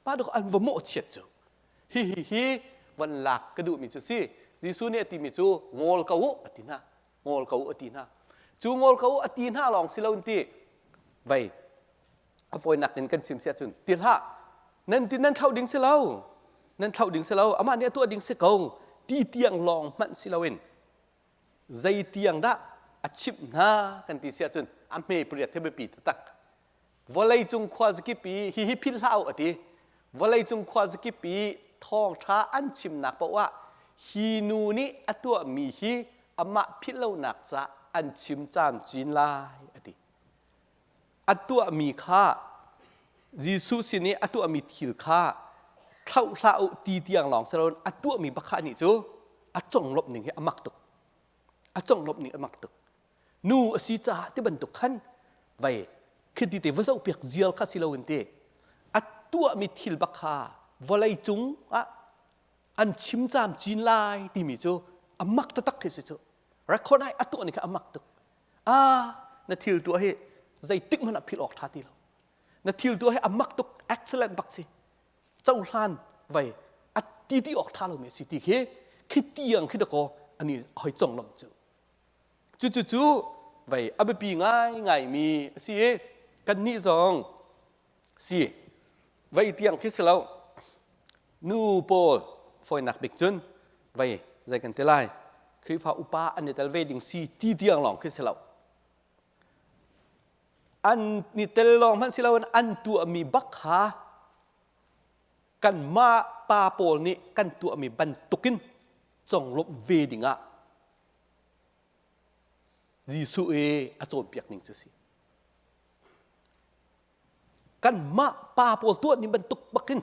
mah dawk an va mawhchiat cu hi hi hi van lak ka duhmi cu si Jesuh nih a timi cu ngawl ko u a ti hna ngawl ko u a ti hna cu ngawl ko u a ti hna lawng si lo in ti vei a fawinak in kan chim si ahcun ti hlah nan ti nan thlauh ding si lo nan thlauh ding si lo amah nih a tuah ding si ko ti tiang lawng hmanh si loin zei tiang dah a chimh hna kan ti si ahcun a hme pariat he biapi taktak vawleicung khuazakip i hihi philh hlah u a ti vawleicung khuazakip i thawngṭha an chimnak paoh ah hi nu nih a tuahmi hi amah philh lonak caah an chim camcin lai a ti A tuahmi kha Jesuh sin i a tuahmi thil kha thlauh hlah u ti tiang lawng si loin a tuahmi bakha nih cu a conglawmh ning hi a mak tuk. A conglawmh ning a mak tuk. Nu a si caah ti bantuk khan vei khiti te va zohpiak zial kha si loin ti a tuahmi thil bak kha vawlei cung ah an chim camcin lai timi cu a mak taktak khi si cu. Record ai a tuah ni kha a mak tuk. Ah, na thil tuah hi zeitik hmanh ah philh awk ṭha ti lo. Na thil tuah hi a mak tuk, excellent bak si. Cohlan vai a ti ti awk ṭha lomi a si ti khi khi tiang khi dakaw ani hoi conglawmh cu. Cucu vei a biapi ngaingaimi a si i kannih zong si vei tiang khi si lo. Nu pawl fawinak bik cun vei zei kan ti lai Khrihfa upa an i tel ve ding si ti tiang lawng khi si lo. An i tel lawng hmanh si loin an tuahmi bak kha kanmah pa pawl nih kan tuahmi bantukin conglawmh ve dingah Jesuh i a cawnpiak ning cu si. Kanmah pa pawl tuah ning bantuk bakin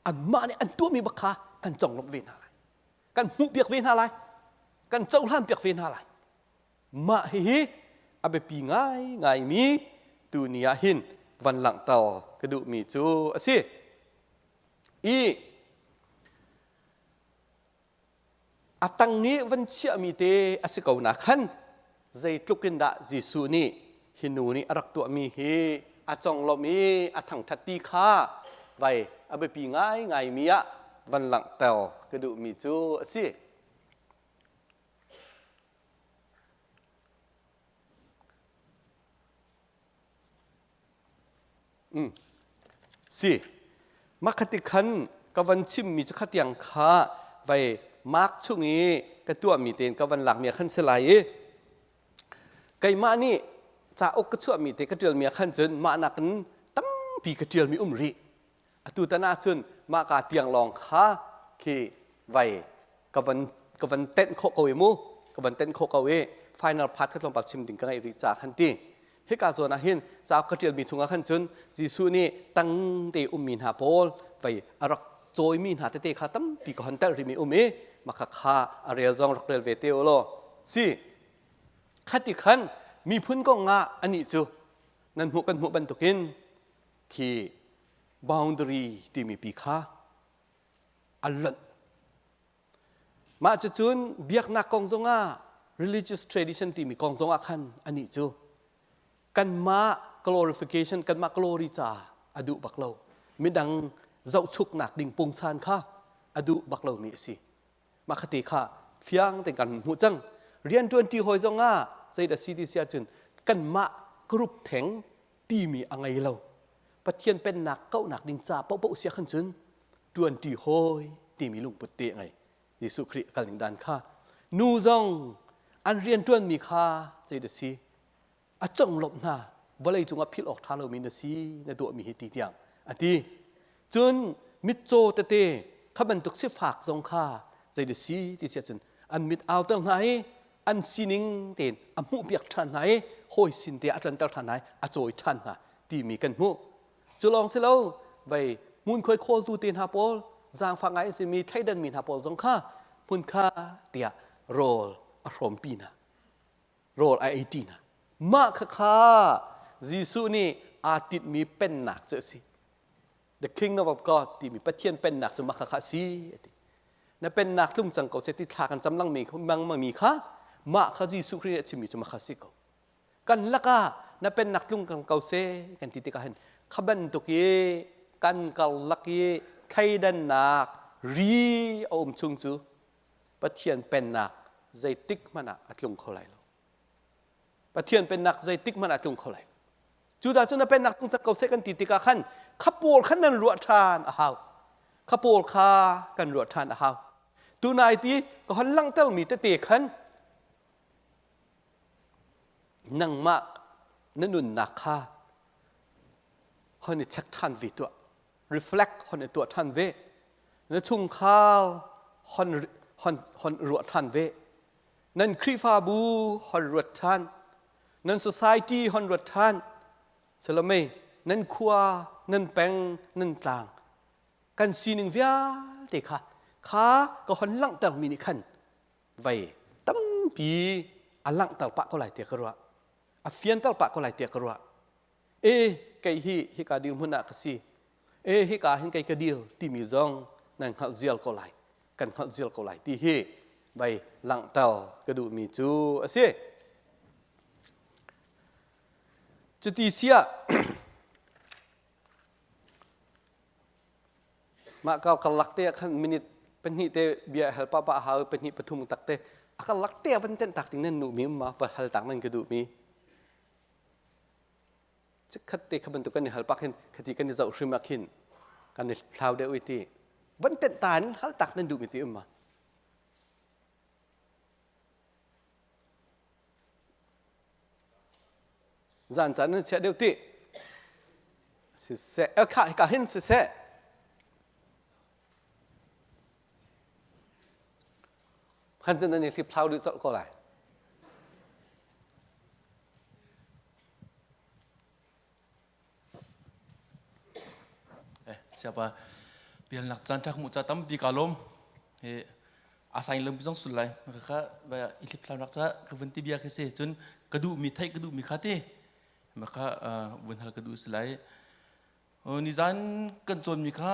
anmah nih an tuahmi bak kha kan conglawmh ve hna lai. Kan hmuhpiak ve hna lai. Kan cohlanpiak ve hna lai. Mah hihi a biapi ngaingaimi tuni ah hin van langhter ka duhmi cu a si. I A tang nih van chiahmi te a si ko na khan zeitluk in dah Jesuh nih hi nu nih a rak tuahmi hi a conglawmh i a thangṭhat ti kha vai a biapi ngaingaimi ah van langhter ka duhmi cu a si. Si. Mah khati khan ka van chimmi cu khatiang kha vai mark chung i ka tuahmi tein ka van lakmi ah khan si lai i keimah nih cauk ka chuahmi te ka ṭialmi ah khan cun mah nakin tampi ka ṭialmi um rih. Atu tan ahcun mah ka tiang lawng kha khi vai ka van ka van tenh khawh ko i mu ka van tenh khawh ko i final part kha tlawmpal chim ding ka ngeih rih ca khan ti hika zawn ah hin cauk ka ṭialmi chungah khan cun Jesuh nih tang te ummi hna pawl vei a rak cawimi hna tete kha tampi ka hon telh rihmi um i mah kha a rel zong rak rel ve te u law si khati khan miphun kong ah anih cu nan hmuh kan hmuh bantukin khi boundary timi pi kha a lonh. Mah cucun biaknak kong zongah religious tradition timi kong zongah khan anih cu kanmah glorification kanmah glory ca a duh bak lo. Midang zohchuknak ding pungsan kha a duh bak lomi a si. Mah khate kha fiang tein kan hmuh cang. Rianṭuanṭi hawi zongah zeidah si ti si ahcun kanmah group theng timi a ngei lo. Pathian pennak kauhnak ding ca paohpaoh sia khan cun ṭuanṭi hawi timi lungput te a ngei. Jesuh Khrih a kal ning dan kha. Nu zong an rianṭuanmi kha zeidah si? A conglawmh hna. Vawlei cungah philh awk ṭha lomi na si na tuahmi hi ti tiang a ti. Cun mitcaw tete kha bantuk sifak zong kha zeidah si ti si ahcun an mit auter hna i an sining tein a hmuhpiak ṭhan hna i hawi sin te a tlonter ṭhan hna i a cawi ṭhan hna timi kan hmuh. Cu lawng si lo, vei ngunkhuai khawltu te hna pawl, zaangfak ngai an simi thleidanmi hna pawl zong kha hmun kha tiah rawl a hrawmpi hna. Rawl a eiṭi hna. Mah khakha Jesuh nih aa tinhmi pennak cu a si. The kingdom of God timi Pathian pennak cu mah khakha a si a ti. Na pennak tlung cang ko seh ti thla kan cam langmi mangmi kha mah kha Jesuh Khrih nih a chimmi cu mah kha si ko. Kan lakah na pennak tlung kan ko seh kan ti tikah hin kha bantuk i kan karlak i thleidannak ri a um chung cu Pathian pennak zeitik hmanh ah a tlung kho lai lo. Pathian pennak zeitik hmanh ah tlung kho lai. Cucaah cun na pennak tlung cak ko seh kan ti tikah khan kha pawl khan nan ruah ṭhan a hau. Kha pawl kha kan ruah ṭhan a hau. Tunai ti ka hon langhtermi tete khan nangmah na nunnak kha hon i check ṭhan ve tuah. Reflect hon i tuah ṭhan ve. Na chungkhar hon hon hon ruah ṭhan ve. Nan Khrihfabu hon ruat ṭhan. Nan society hon ruat ṭhan. Salome nan khua, nan peng, nan tlang kan sining vialte kha kha ka hon langhtermi nih khan vei tampi a langhter pah ko lai tiah ka ruah. A fianter pah ko lai tiah ka ruah. E kei hi hika dirhmun ah ka si. E hika hin kei ka dir timi zong nan hngalh zial ko lai. Kan hngalh zial ko lai ti hi. vai langhter ka duhmi cu a si. Cuti siah mah ka karlak te ah khan minute pahnih te bia hal pah pah hau pahnih pathum tak te a karlak te ah van tenh tak ding nan nu mi ma va hal tak nan ka duh mi chikkhat te kha bantuk kan i hal pak hin khati kan i zoh hrim ah khin kan i thlau deuh i ti van tenh ta in hal tak nan duh mi ti um ma Zan caan nan chiah deuh ti. Siseh, kha hika hin siseh. Khan cun nan i hlip thlau dih colh ko lai. Eh, siapa bialnak caan ṭha hmuh ca tampi ka lawm. He asain lam zong sul lai. Kha va i hlip thlau nak ca ka vun ti bia khi si. Cun ka duh mi theih ka duh mi kha ti. Ma kha vun hal ka duh si lai. Nizan kan cawn mi kha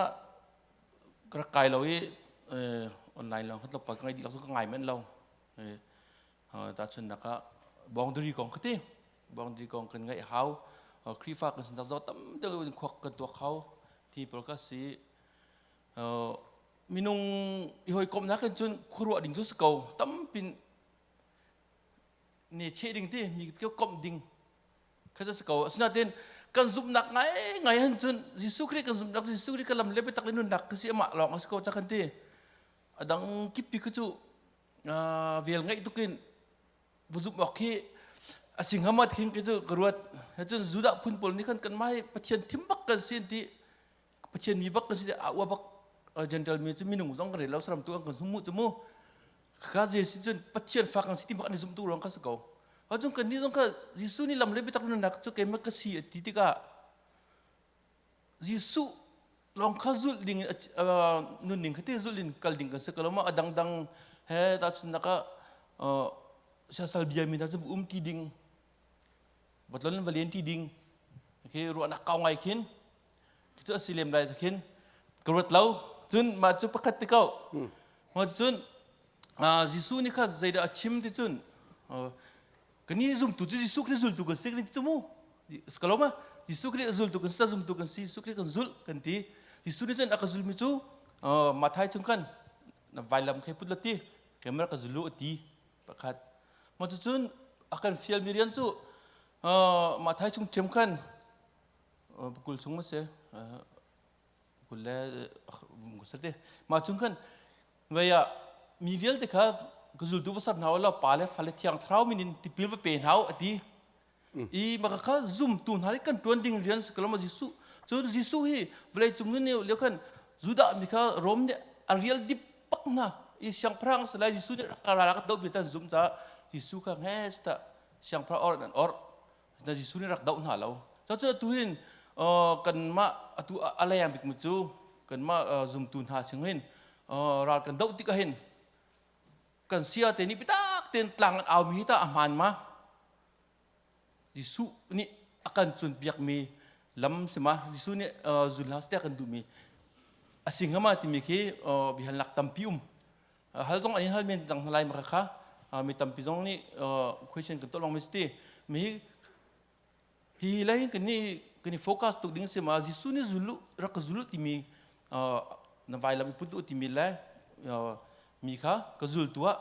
ka rak kai lo i online lawng khan tlawmpal ka ngai dih lak ka ngai men lo. Tahchunhnak ah boundary kong ka ti. Boundary kong kan ngaih hau. Khrihfa kan sin zong tam deuh in khuak kan tuak hau. Ti pawl ka si. Minung i hawikomhnak in cun khuaruah ding cu si ko. Tampin ne cheh ding ti mi komh ding kha cu si ko. Asinain kan zumhnak ngai ngai han cun Jesuh Khrih kan zumhnak Jesuh Khrih ka lam le biatak le nunnak ka si amah lawng a si ko ca kan ti. A dang kippi khu cu vel ngaih tukin zumh awk khi a si hnga ma thing khi cu ka ruat. Cun Judah phun pawl nih khan kanmah hi Pathian thim bak kan si an ti. Pathian mi bak kan si a ua bak Gentile mi cu minung zong kan rel lo saram tu an kan zum mu cu mu. Ka Jesuh cun Pathian fa kan si ti bak an i zumh tu ruang kha si ko. Cun kan nih zong kha Jesuh nih lam le biatak nunnak cu keimah ka si a ti tikah Jesuh lawng kha zulh ding in nunning kha te zulh in kal ding kan si ko lo ma a dangdang he tahchunhnak ah siasal biami hna cu um ti ding vatlon va len ti ding khi ruahnak kau ngai khin cu a si lem lai khin ka ruat lo cun mah cu pakhat te ko ma cun Jesuh nih kha zeidah a chim ti cun Kan i zumtu cu Jesuh Khrih zultu kan si kan ti cu mu. Ka lo ma? Jesuh Khrih zultu kan si, zumtu kan si, Jesuh Khrih kan zulh kan ti. Jesuh nih cun a ka zulmi cu Mathai chung khan vailam khe put la ti, keimah ka zulu a ti pakhat. Ma cucun a kan fialmi rian cu Mathai chung ṭhiam khan 20 chung ma si 20 le te mah chung khan vei ah mi vialte kha ka zultu va ser hna u law pa le fale thiang thlarau min in tipil va pe hna u a ti i maka kha zumtu hna nih kan ṭuan ding rian si ko Jesuh cun Jesuh hi vawlei cung nun lio khan Judah mi kha Rom nih a rial dip pak hna i siangpahrang si lai Jesuh nih ral ka doh tan zum caah Jesuh kha nge ta siangpahrang or an or na Jesuh nih rak doh hna lo. Cucu atu hin kanmah atu a leng bikmi cu kanmah zumtu hna sing hin ral kan doh tikah hin kan sia te nih biatak tein tlang an aumi hi tah a hmaan ma? Jesuh nih a kan cawnpiakmi lam si ma? Jesuh nih zul hna seh kan duhmi a si hnga ma timi khi biahalnak tampi um. Hal zong an in hal men cang hna lai ma kha mi tampi zong nih question kan tuah lawng mi si ti mi hi lai kan ni kan i focus tuk ding si ma Jesuh nih zulu rak ka zulu timi na vailam i put u timi le mi kha ka zul tu ah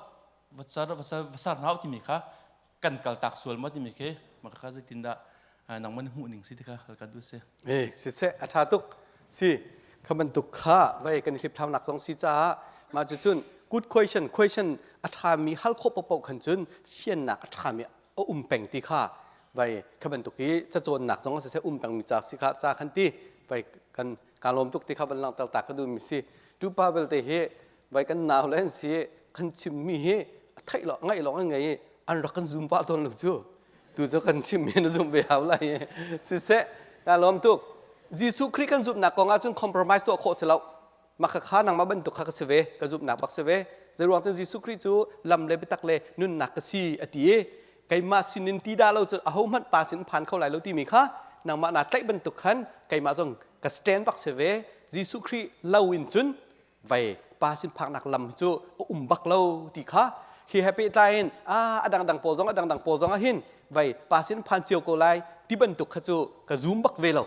va car va sar hna timi kha kan kal tak sual ma timi khi ma kha zeitindah nangmah na hmuh ning si ti kha hal kan duh si. Eh siseh a ṭha tuk si kha bantuk kha vai kan i hlipthlau nak zong si caah mah cucun good question question a ṭhami hal khawh paohpaoh khan cun fiannak a ṭhami a um peng ti kha vai kha bantuk i cacawnnak zong siseh um pengmi ca si kha ca khan ti vai kan ka lawm tuk ti kha van langhter ta ka duhmi si tupa belte hi vai kan nau le an si kan chimmi hi a theih lo ngaih lawng an ngei i an rak kan zum pah tawn lo cu tu cu kan chimmi na zumh ve hau lai siseh ka lawm tuk Jesuh Khrih kan zumhnak kong ahcun compromise tuah khawh si lo mah kha nangmah bantuk kha ka si ve ka zumhnak bak si ve zeiruang cun Jesuh Khrih cu lam le biatak le nunnak ka si a ti i keimah sinin ti dah lo cun ahohmanh pa sin phan kho lai lo timi kha nangmah naa tlaih bantuk khan keimah zong ka stand bak si ve Jesuh Khrih lo in cun vei pa sin phaknak lam cu a um bak lo ti kha hi he pehtlai in a a dangdang pawl zong a dangdang pawl zong ah hin vai pa sin phan cio ko lai ti bantuk kha cu ka zum bak ve lo.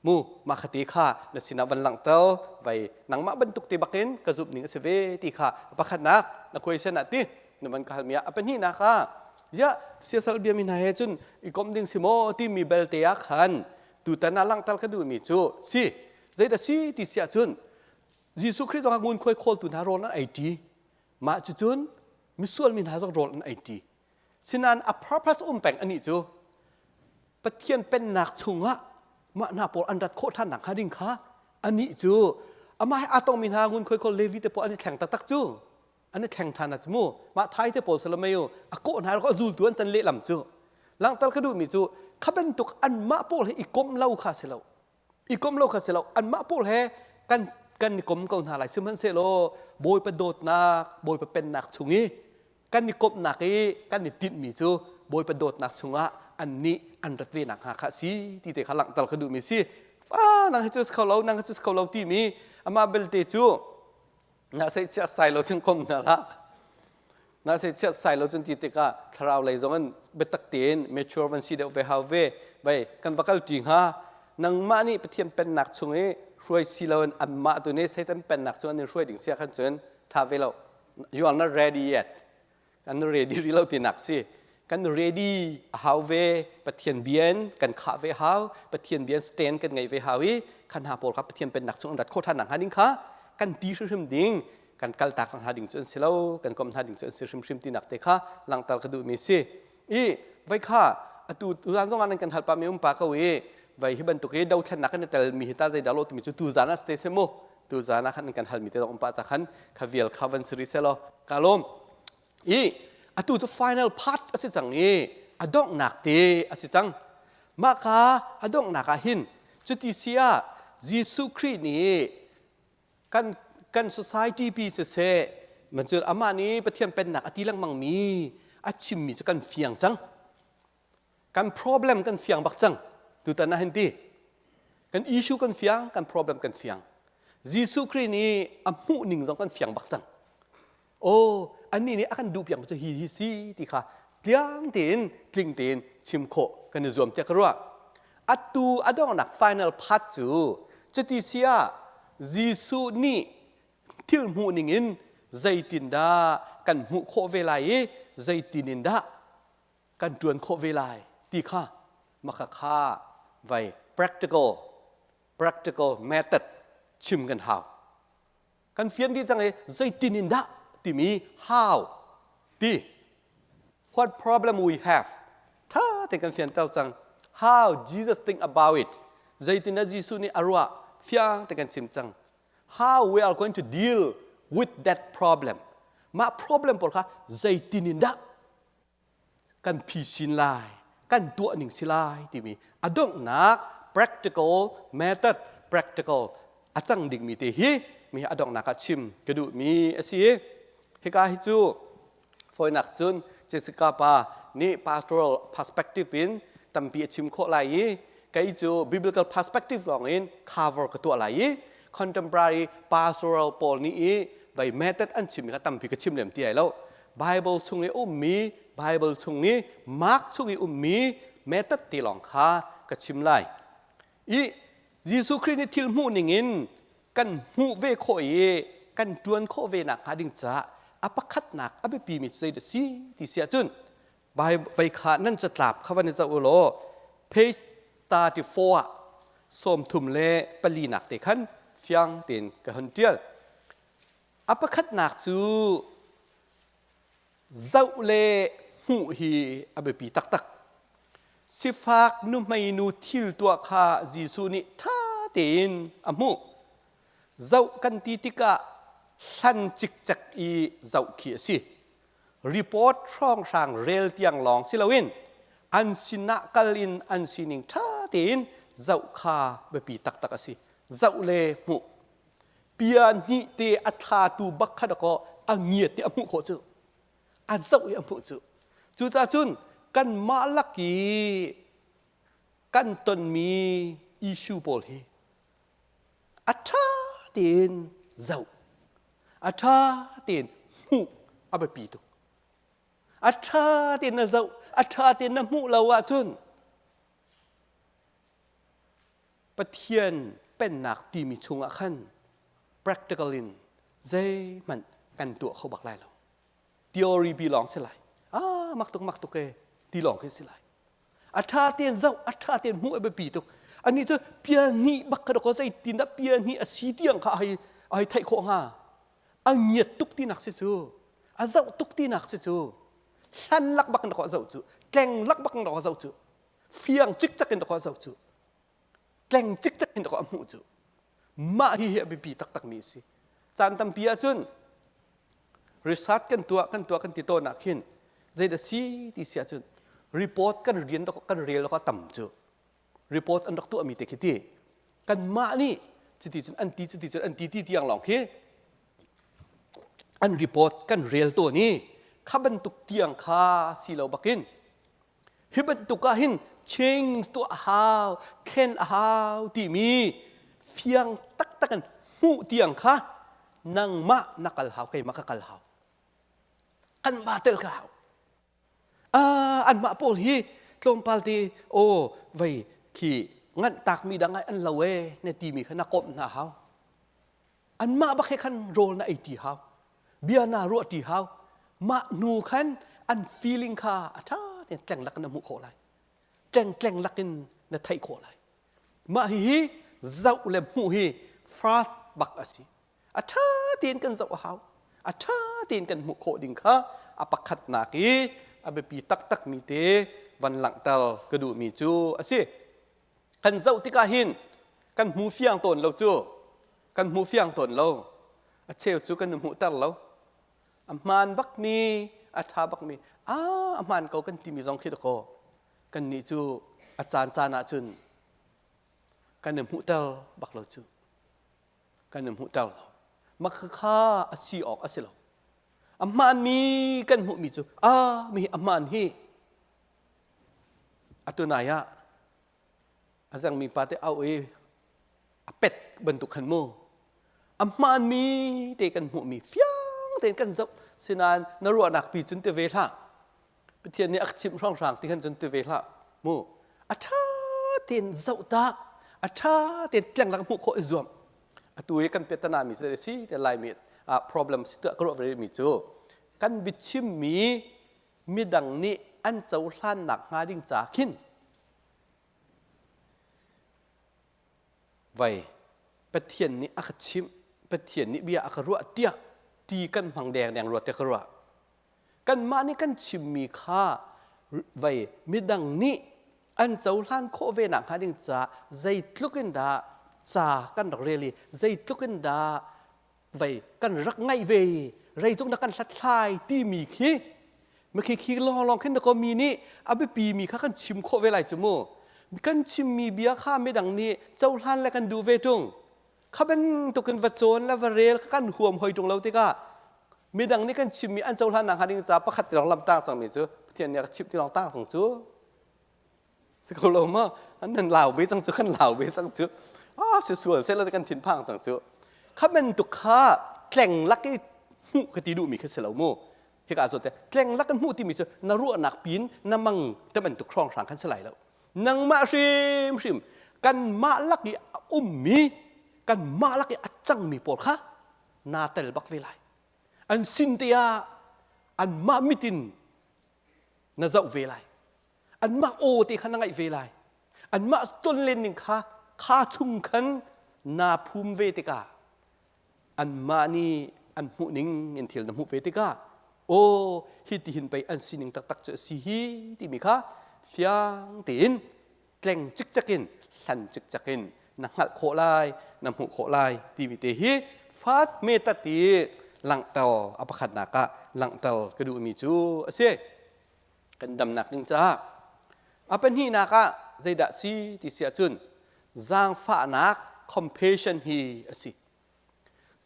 Mu mah kha te kha na sinah van langhter vai nangmah bantuk te bakin ka zumh ning a si ve ti kha pakhatnak na question ah ti na van ka halmi ah a pahnihnak ah ya siasal biami hna he cun i komh ding si maw timi belte ah khan tutan ah langhter ka duhmi cu si zeidah si ti si ahcun Jesuh Khrih zong ah ngunkhuai khawltu hna rawl an ei ṭi mah cucun misual mi hna zong rawl an ei ṭi Sinain a purpose um peng anih cu Pathian pennak chungah mah hna pawl an rat khawh ṭhan nakhnga ding kha anih cu amah he aa tongmi hna ngunkhuai khawl Levi te pawl an i thleng taktak cu an i thleng ṭhan ah mu mah thai te pawl salamei u a kawh hna a zultu an can lehlam cu langhter ka duhmi cu kha bantuk anmah pawl he i komh lo kha si lo i kom lo kha si lo anmah pawl he kan kan i kom ko hna lai sihmanhsehlaw Bawipa dawtnak Bawipa pennak chung i kan i komhnak i kan i tinhmi cu Bawipa dawtnak chungah annih an rat ve nakhnga kha si ti te kha langhter ka duhmi si fa nang hi cu si kho lo nang hi cu si kho lo timi amah belte cu na sei chiah sai lo cun kom hna hlah na sei chiat sai lo cun ti tikah thlarau lei zong in biatak tein mature van si deuh ve hau ve vai kan va kal ṭi hnga nangmah nih Pathian pennak chung i hruai si loin anmah tu nih Satan pennak cu an in hruai ding sia khan cun tha ve lo you are not ready yet kan ready rih lo tinak si kan ready a hau ve Pathian bian kan khah ve hau Pathian bian stand kan ngei ve hau i khan ha pawl kha Pathian pennak chung an rat khawh ṭhan nakhnga ding kha kan ti hrimhrim ding kan kaltak hna ding cu an si lo kan komh hna ding cu an si hrimhrim tinak te kha langhter ka duhmi si i vai kha atu tuzan zong ah nan kan hal pa mi um pa ko i vai hi bantuk i dothlennak kan i tel mi hi ta zeidah lo timi cu tuzan ah ste se mu tuzan ah khan kan hal mi te zong um pa cha khan kha vial kha van siri se lo ka lawm i atu cu final part a si cang i a donghnak te a si cang mah kha a donghnak ah hin cuti si ah Jesuh Khrih nih kan kan society pi siseh man cu amah nih Pathian pennak a ti lengmang mi a chimmi cu kan fiang cang kan problem kan fiang bak cang tutan ah hin ti kan issue kan fiang kan problem kan fiang Jesuh Khrih nih a hmuh ning zong kan fiang bak cang Aw, annih nih a kan duhpiak cu hi hi si ti kha tliang tein tling tein chim khawh kan i zuam tiah ka ruah. Atu a donghnak final part cu cuti si ah Jesuh nih thil hmuh ning in zeitindah kan hmuh khawh ve lai i zeitin in dah kan ṭuan khawh ve lai ti kha maka kha vai practical practical method chim kan hau. Kan fian dih cang i zeitin in dah timi how ti what problem we have tha te kan fianter cang how Jesus think about it zeitin dah Jesuh nih a ruah fiang te kan chim cang how we are going to deal with that problem mah problem pawl kha zeitin in dah kan phisin lai kan tuah ning si lai timi a donghnak practical method practical a cang dingmi te hi mi a donghnak ah chim ka duhmi a si hika hi cu fawinak cun Jessica pa nih pastoral perspective in tampi a chim khawh lai i kei cu biblical perspective lawng in cover ka tuah lai i contemporary pastoral pawl nih i vai method an chimmi kha tampi ka chim lem ti ai lo Bible chung i ummi Bible chung i Mark chung i ummi method ti lawng kha ka chim lai. I Jesuh Khrih nih thil hmuh ning in kan hmuh ve khawh i kan ṭuan khawh ve nakhnga ding caah a pakhatnak a biapimi cu zeidah si ti si ahcun vei kha nan catlap kha van i zoh u law page 34 ah 34 nak te khan fiang tein ka hun ṭial. A pakhatnak cu zoh le hmuh hi a biapi taktak. Sifak nuhmei nu thil tuah kha Jesuh nih ṭha tein a hmuh. Zoh kan ti tikah hlan cikcek i zoh khi a si. Report hrawnghrang rel tiang lawng si loin an sinah kal in an sining ṭha tein zoh kha biapi taktak a si. Zoh le hmuh. Pia hnih te a thlatu bak kha dakaw a ngiat ti a hmuh khawh cu a zoh i a hmuh cu cucaah cun kanmah lak i kan tonmi issue pawl hi a ṭha tein zoh a ṭha tein Hmuh a biapi tuk. A ṭha tein na zoh, a ṭha tein na hmuh lo ahcun Pathian pennak timi chungah khan practical in zeihmanh kan tuah kho bak lai lo. Theory bi lawng si lai. Ah, mak tuk mak tuk e ti lawng khi si lai. A ṭha tein zoh, a ṭha tein hmuh a biapi tuk. Anih cu piahnih bak kha dawkaw zeitindah piahnih a si tiang kha a hei theih khawh hnga. A ngiat tuk tinak si cu. A zoh tuk tinak si cu. Hlan lak bak in dawkaw a zoh cu. Tleng lak bak in dawkaw a zoh cu. Fiang cikcek in dawkaw a zoh cu. Tleng cikcek in dawkaw a hmuh cu. Mah hi hi a biapi taktakmi a si. Caan tampi ahcun research kan tuah kan tuah kan ti tawn ah khin zeidah si ti si ahcun report kan rian kan rel a tam cu report an rak tuahmi te khi ti kanmah nih cuti cun an ti cuti cun an ti ti tiang lawng khi an report kan rel tawn i kha bantuk tiang kha si lo bakin Hi bantuk ah hin change tuah a hau, thlen a hau timi fiang taktak in hmuh tiang kha nangmah na kal hau, keimah ka kal hau. Kan va tel ka hau. Ah, anmah pawl hi tlawmpal te aw vei khi nganh takmi dang ai an lo e na timi kha na komh hna hau. Anmah bak he khan rawl na ei ṭi hau. Bia na ruah ṭi hau. Mah hnu khan an feeling kha a ṭha tein tleng lak in na hmuh khawh lai. Tleng tleng lak in na theih khawh lai. Mah hihi zoh le hmuh hi first bak a si. A ṭha tein kan zoh a hau. A ṭha tein kan hmuh khawh ding kha a pakhatnak i a biapi taktakmi te van langhter ka duhmi cu a si. Kan zoh tikah hin kan hmu fiang tawn lo cu kan hmu fiang tawn lo a cheu cu kan i hmuhter lo a hmaan bakmi a ṭha bakmi a a hmaan ko kan timi zong khi dakaw kannih cu a caan caan ah cun kan i hmuhter bak lo cu kan i hmuhter lo mah kha a si awk a si lo a hmaanmi kan hmuhmi cu a mi a hmaan hi atu nai ah a zengmi pa te au i a pet bantuk khan mu a hmaanmi te kan hmuhmi fiang tein kan zoh sinain na ruahnak pi cun ti ve hlah Pathian nih a chimh hrawnghrang ti khan cun ti ve hlah mu a ṭha tein zoh ta a ṭha tein tleng lak hmuh khawh i zuam atu i kan piahtana mi cu si te laimi ah problem si tuah ka ruah ve mi cu kan biachimmi midang nih an cohlannak hnga ding ca khin Vai Pathian nih a ka chimh, Pathian nih bia a ka ruah tiah ti kan hmang dengdeng rua tiah ka ruah. Kanmah nih kan chimmi kha vai midang nih an cohlan khawh ve nak hnga ding caah zeitluk in dah ca kan rak rel i zeitluk in dah vei kan rak ngaih ve rei tuk na kan hlathlai timi khi makhi khi lawng lawng khin ko mi nih a biapi mi kha kan chim khawh ve lai cu mu kan chimmi bia kha midang nih cohlan le kan duh ve tung kha bantukin va cawn le va rel kan huam hoi tung lo tikah midang nih kan chimmi an cohlan nak hnga ding ca pakhat ti lawng lam tang cangmi cu Pathian nih a chimh ti lawng tang cang cu Si ko lo ma an nan lau ve cang cu kan lau ve cang cu ah si sual seh la kan thin phang cang cu kha bantuk kha tleng lak i hmuh ka ti duhmi kha si lo mu hika zawn te tleng lak in hmuh timi cu na ruahnak pin na mang te bantuk hrawnghrang khan si lai lo nangmah hrimhrim kanmah lak i a ummi kanmah lak i a cangmi pawl kha naa tel bak ve lai an sin te ah anmah mit in na zoh ve lai anmah aw te kha na ngaih ve lai anmah tonlen ning kha kha chung khan naa phum ve tikah anmah nih an hmuh ning in thil na hmuh ve tikah aw hi ti hin pei an sining taktak cu a si hi timi kha fiang tein tleng cikcek in hlan cikcek in na hngalh khawh lai na hmuh khawh lai timi te hi fat me tat i langhter a pakhatnak ah langhter ka duhmi cu a si kan damnak ding caah a pahnihnak ah zeidah si ti si ahcun zaangfahnak compassion hi a si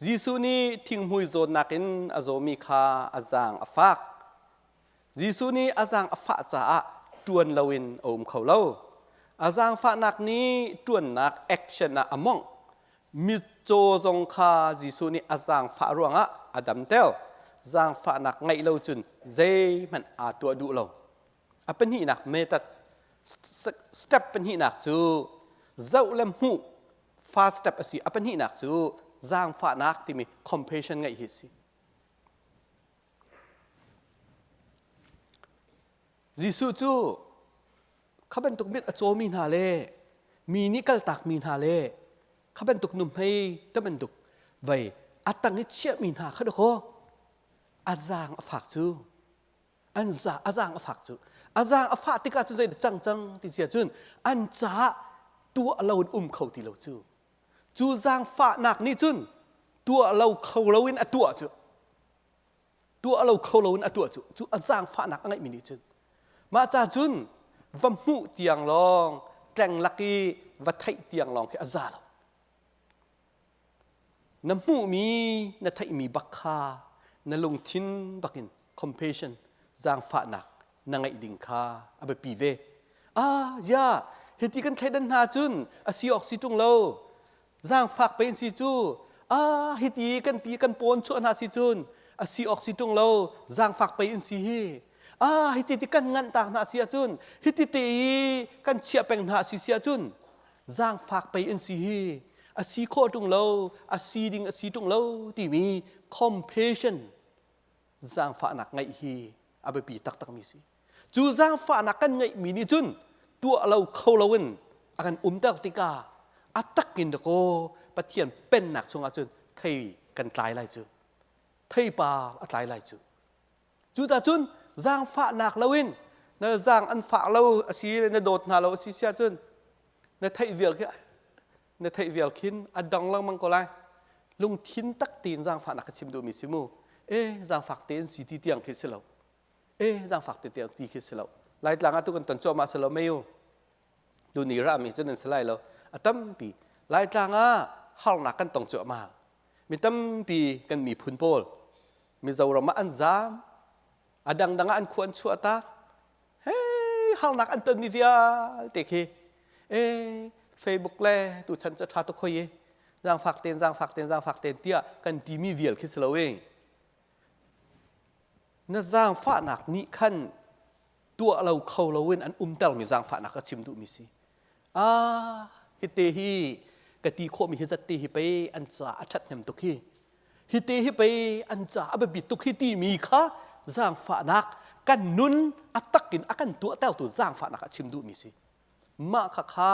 Jesuh nih thinghmui zawtnak in a zawmi kha a zaang a fak Jesuh nih a zaang a fah caah ṭuan loin a um kho lo a zaangfahnak nih ṭuannak action ah a mawngh Mitcaw zong kha Jesuh nih a zaangfah ruangah a damter. zaangfahnak ngeih lo cun zeihmanh aa tuah duh lo. A pahnihnak method step pahnihnak cu zoh le hmuh first step a si. A pahnihnak cu zaangfahnak timi compassion ngeih hi a si. Jesuh cu kha bantuk mit a cawmi hna le mi nih kaltakmi hna le kha bantuk nuhmei te bantuk vei a tang i chiahmi hna kha dakaw a zaang a fak cu an za a zaang a fak cu a zaang a fah tikah cu zei cang cang ti sia cun an caah tuah lo in um kho ti lo cu cu zaangfahnak nih cun tuah lo kho lo in a tuah cu tuah lo kho lo in a tuah cu cu a zaangfahnak a ngeihmi nih cun mah ca cun va hmuh tiang lawng tleng lak i va theih tiang lawng khi a za lo na hmuhmi na theihmi bak kha na lungthin bakin compassion zaangfahnak na ngeih ding kha a biapi ve ah ya hiti kan thleidan hna cun a si awk si ṭung lo zaangfak pe in si cu ah hiti kan ti kan pawn chuah hna si cun a si awk si ṭung lo zaangfak pe in si hi ah hiti ti kan nganh tak hna si ahcun hiti te i kan chiah peng hna si si ahcun zaangfak pei in si hi a si khawh ṭung lo a si ding a si ṭung lo timi compassion zaangfahnak ngeih hi a biapi taktakmi si. Cu zaangfahnak kan ngeihmi nih cun tuah lo kho loin a kan umter tikah a tak in dakaw Pathian pennak chungah cun thei kan tlai lai cu. Theipar a tlai lai cu. Cuta cun zaangfahnak loin na zaang an fah lo a si na dawt hna lo a si sia cun na theih vial khi na theih vial khin a dong lengmang ko lai lungthin tak tein zaangfahnak ka chim duhmi si mu e zaangfak tein si ti tiang khi si lo e zaangfak te tiang ti khi si lo laitlang ah tu kan ton cuahmah si lo mei u tu ni rami cu nan si lai lo a tampi laitlang ah harnak kan tong cuahmah mi tampi kan miphun pawl mizoram ah an zaam a dangdang ah an khua an chuah tak hei harnak an tonmi vialte khi e Facebook le tu chan cu ṭha tuk hoi i zaangfak ten zaangfak ten zaangfak ten tiah kan timi vial khi si lo e na zaangfahnak nih khan tuah lo kho loin an umtermi zaangfahnak ka chim duhmi si ah hite hi ka ti khawhmi hi zat te hi pei an ca a ṭhathnem tuk hi hi te hi pei an ca a biapi tuk hi timi kha zaangfahnak kan nun a tak in a kan tuahtertu zaangfahnak a chim duhmi si mah kha kha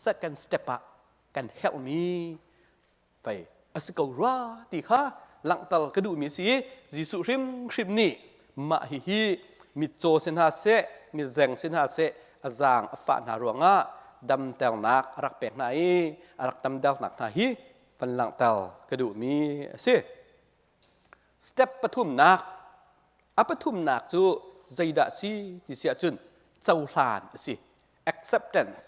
second step ah kan herhmi pei a si ko rua ti kha langhter ka duhmi si Jesuh hrimhrim nih mah hihi mitcaw si hna seh mizeng si hna seh a zaang a fah hna ruangah damternak a rak pek hna i a rak damternak hna hi van langhter ka duhmi a si. Step pathumnak a pathumnak cu zeidah si ti si ahcun cohlan a si acceptance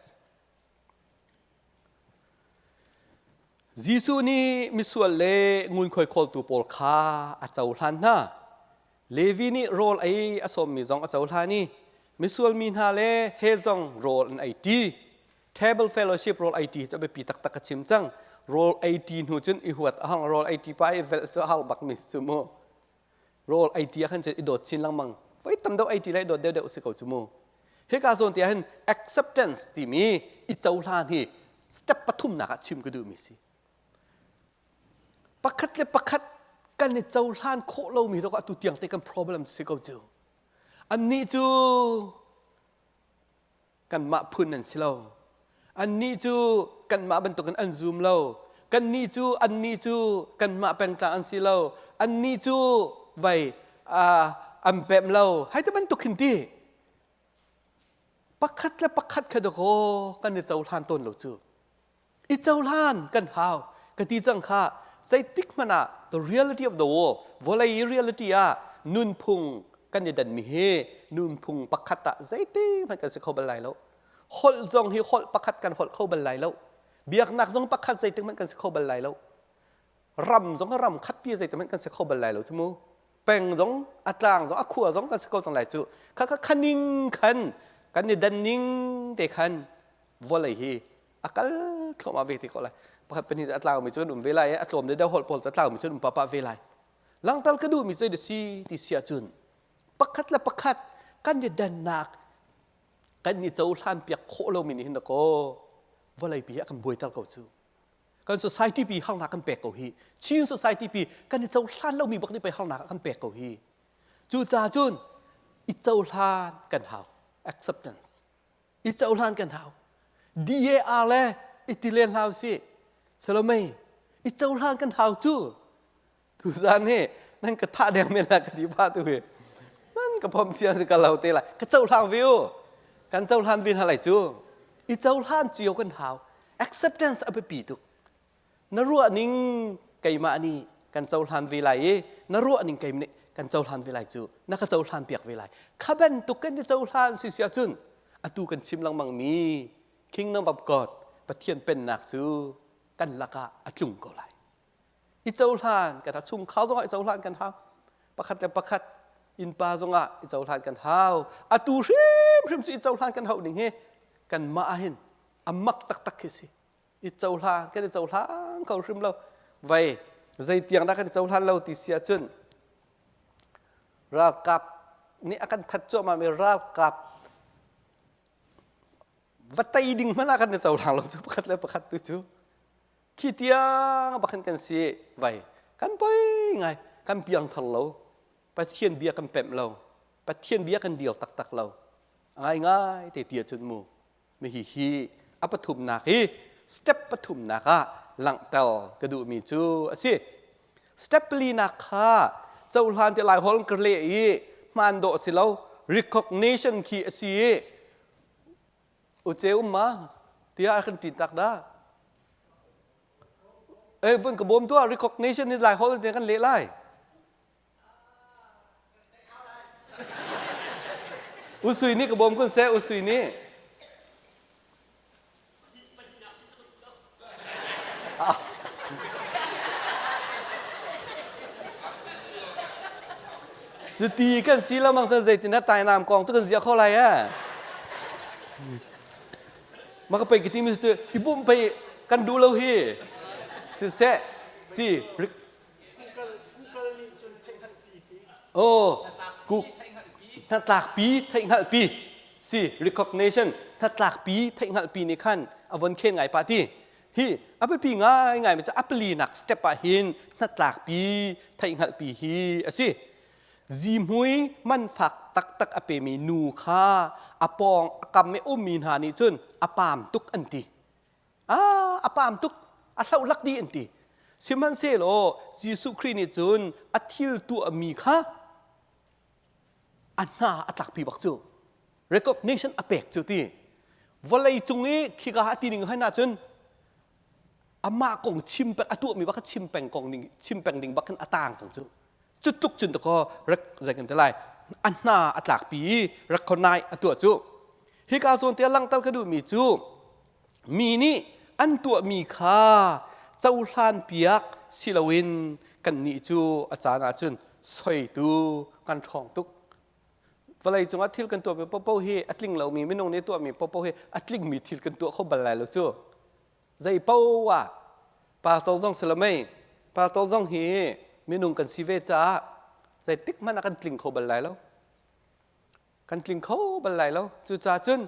Jesuh nih misual le ngunkhuai khawltu pawl kha a cohlan hna. Levi nih rawl ei a sawmmi zong a cohlan i misual mi hna le he zong rawl an ei ṭi. Table fellowship rawl ei ṭi cu a biapi taktak ka chim cang. Rawl ei ṭi hnu cun i huat a hang rawl ei ṭi pa i velh cu a har bakmi cu mu. Rawl ei ṭi ah khan cun i dawt chin lengmang. Voi tam deuh ei ṭi le i dawt deuhdeuh si ko cu mu. Hika zawn te ah hin acceptance timi i cohlan hi step pathumnak ah chim ka duhmi si. Pakhat le pakhat kan i cohlan khawh lomi rok atu tiang te kan problem si ko cu. Annih cu kanmah phun an si lo. Annih cu kanmah bantukin an zum lo. Kannih cu annih cu kanmah pengtlang an si lo. Annih cu vai an pemh lo. Hai te bantuk hin ti. Pakhat le pakhat kha dakaw kan i cohlan tawn lo cu. I cohlan kan hau ka ti cang kha zeitik hmanh ah the reality of the world vawlei i reality ah nunphung kan i danmi hi nunphung pakhat ah zeiti hmanh kan si kho bal lai lo holh zong hi holh pakhat kan holh kho bal lai lo biaknak zong pakhat zeitik hmanh kan si kho bal lai lo ram zong ram khat pi zeitik hmanh kan si kho bal lai lo cu mu peng zong a tlang zong a khua zong kan si ko cang lai cu kha kha khaning khan kan i dan ning te khan vawlei hi a kal thluahmah ve te ko lai pakhat pahnih a tlaumi cu an um ve lai i a tlawm deuh holh pawl cu a tlaumi cu an um pahpah ve lai. Langtal ka duhmi zei si ti si ahcun pakhat le pakhat kan i dannak kan i cohlan piak khawh lomi nih hin dakaw vawlei pi hi a kan buaiter ko cu. Kan society pi harnak kan pek ko hi. Chin society pi kan i cohlan lomi bak nih pei harnak a kan pek ko hi. Cucaah cun i cohlan kan hau. Acceptance. I cohlan kan hau. DAR le i ti len hau si. Salomei i cohlan kan hau cu. Tuzan hi nan ka thah deng men la ka ti pa tu hi. Nan ka phom chia ka lo te lai. Ka cohlang ve u. Kan cohlan ve hna lai cu. I cohlan cio kan hau. Acceptance a biapi tuk. Na ruah ning keimah nih kan cohlan ve lai i na ruah ning keimah nih kan cohlan ve lai cu. Na ka cohlan piak ve lai. Kha bantuk kan i cohlan si si ahcun atu kan chim lengmang mi Kingdom of God Pathian pennak cu kan lakah a tlung ko lai. I cohlan kan hau chungkhar zongah i cohlan kan hau pakhat le pakhat innpa zongah i cohlan kan hau atu hrimhrim cu i cohlan kan hauh ning hi kanmah ah hin a mak taktak khi si i cohlan kan i cohlang kho hrim lo vei zeitiang dah kan i cohlan lo ti si ahcun ralkap nih a kan that cuahmah mi ralkap va tei ding hmanh ah kan i cohlang lo cu pakhat le pakhat tu cu Khi tiang bakhin kan si vai kan poi ngai kan piangthar lo Pathian bia kan pemh lo Pathian bia kan deal taktak lo ngai ngai te tia cun mu mi hi hi a pathumnak hi step pathumnak ah langhter ka duhmi cu a si step palinak kha cohlan te lai hol ka le i hmaan dawh si lo recognition khi a si i Uce um ma tiah a kan ṭin tak dah. Eh vun ka bawm tuah recognition ni lai hol te kan leh lai. Usui nih ka bawm kun seh usui nih. Cuti kan si lamang cun zeitin dah tainam kong cu kan ziah kho lai eh? Ma ka pei ka timi cu i bum pei kan duh lo hi. Siseh si Google nih cun theihhngalhpi ti. Oh, hnatlakpi theihhngalhpi si recognition hnatlakpi theihhngalhpi nih khan a von khen ngai pa ti. Hi a biapi ngaingai mi cu a palinak step ah hin hnatlakpi theihhngalhpi hi a si. Zihmui man fak taktak a pemi nu kha a pawng a kam i ummi hna nih cun a paam tuk an ti. Ah, a paam tuk, a hlohlak dih an ti. Sihmanhsehlaw Jesuh Khrih nih cun a thil tuahmi kha a hna a tlakpi bak cu. Recognition a pek cu ti. Vawlei cung i khika a ti ning hai ahcun amah kong chim peng a tuahmi bak kha chim peng kong ning chim peng ding bak khin a taang cang cu. Cu tluk cun dakaw rek zei kan ti lai a hna a tlakpi i recognize a tuah cu. Hika zawn te langhter ka duhmi cu Mi nih an tuahmi kha cohlanpiak si loin kannih cu a caan ahcun soitu kan ṭhawng tuk. Vawlei cungah thil kan tuahmi paohpaoh hi a tling lomi minung nih tuahmi paohpaoh hi a tlingmi thil kan tuah kho bal lai lo cu. Zei paoh ah pastor zong si lo mei pastor zong hi minung kan si ve caah zeitik hmanh ah kan tling kho bal lai lo. Kan tling kho bal lai lo. Cucaah cun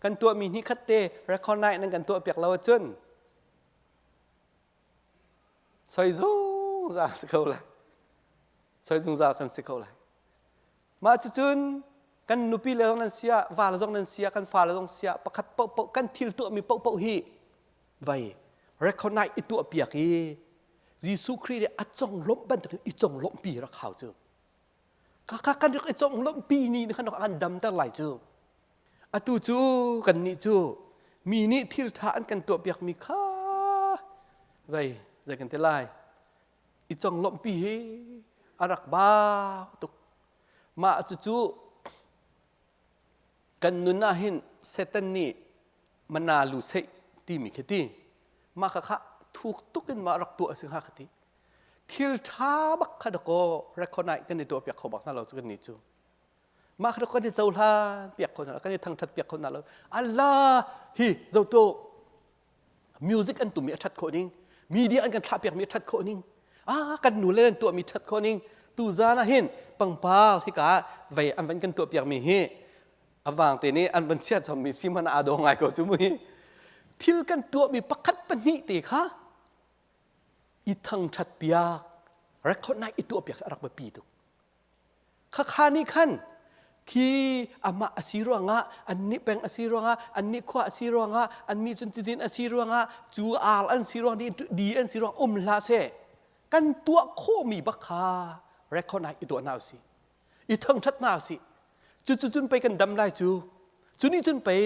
kan tuahmi hnih khat te recognize nan kan tuah piak lo ahcun soi zungzal si ko lai. Soi zungzal kan si ko lai. Mah cucun kan nupi le zong nan sia, va le zong nan sia, kan fa le zong sia, pakhat paohpaoh kan thil tuahmi paohpaoh hi vai recognize i tuah piak i Jesuh Khrih nih a conglawmh bantukin i conglawmhpi rak hau cu. Kha kan rak i conglawmhpi ni nih khan kan damter lai cu. Atu cu kannih cu mi nih thil ṭha an kan tuahpiakmi kha vei zei kan ti lai i conglawmhpi hi a rak bau tuk. Mah cucu kan nun ah hin Satan nih mana lu seih timi khi ti mah kha kha thuk tuk in mah rak tuah a si hnga ka ti. Thil ṭha bak kha dakaw recognize kan i tuahpiak kho bak hna lo cu kannih cu. Mah kha kan i cohlan piak kho hna lo, kan i thangṭhat piak kho hna lo. Allah hi zotu music an tummi a ṭhat khawh ning, media an kan thlah piakmi a ṭhat khawh ning, ah kan nu le an tuahmi ṭhat khawh ning. Tuzan ah hin pangpar hika vei an van kan tuah piakmi hi avang te nih an van chiah chommi si hmanh aa daw ngai ko cu mu hi. Thil kan tuahmi pakhat pahnih te kha i thangṭhat piak, record nai i tuah piak a rak biapi tuk. Khakha nih khan khi amah a si ruangah annih peng a si ruangah annih khua a si ruangah annih cun cutin a si ruangah cu ar an si ruang di an si ruang um hlah seh kan tuah khawhmi bak kha record ah i tuah hna usih i thangṭhat hna usih cucu cun pei kan dam lai cu cu nih cun pei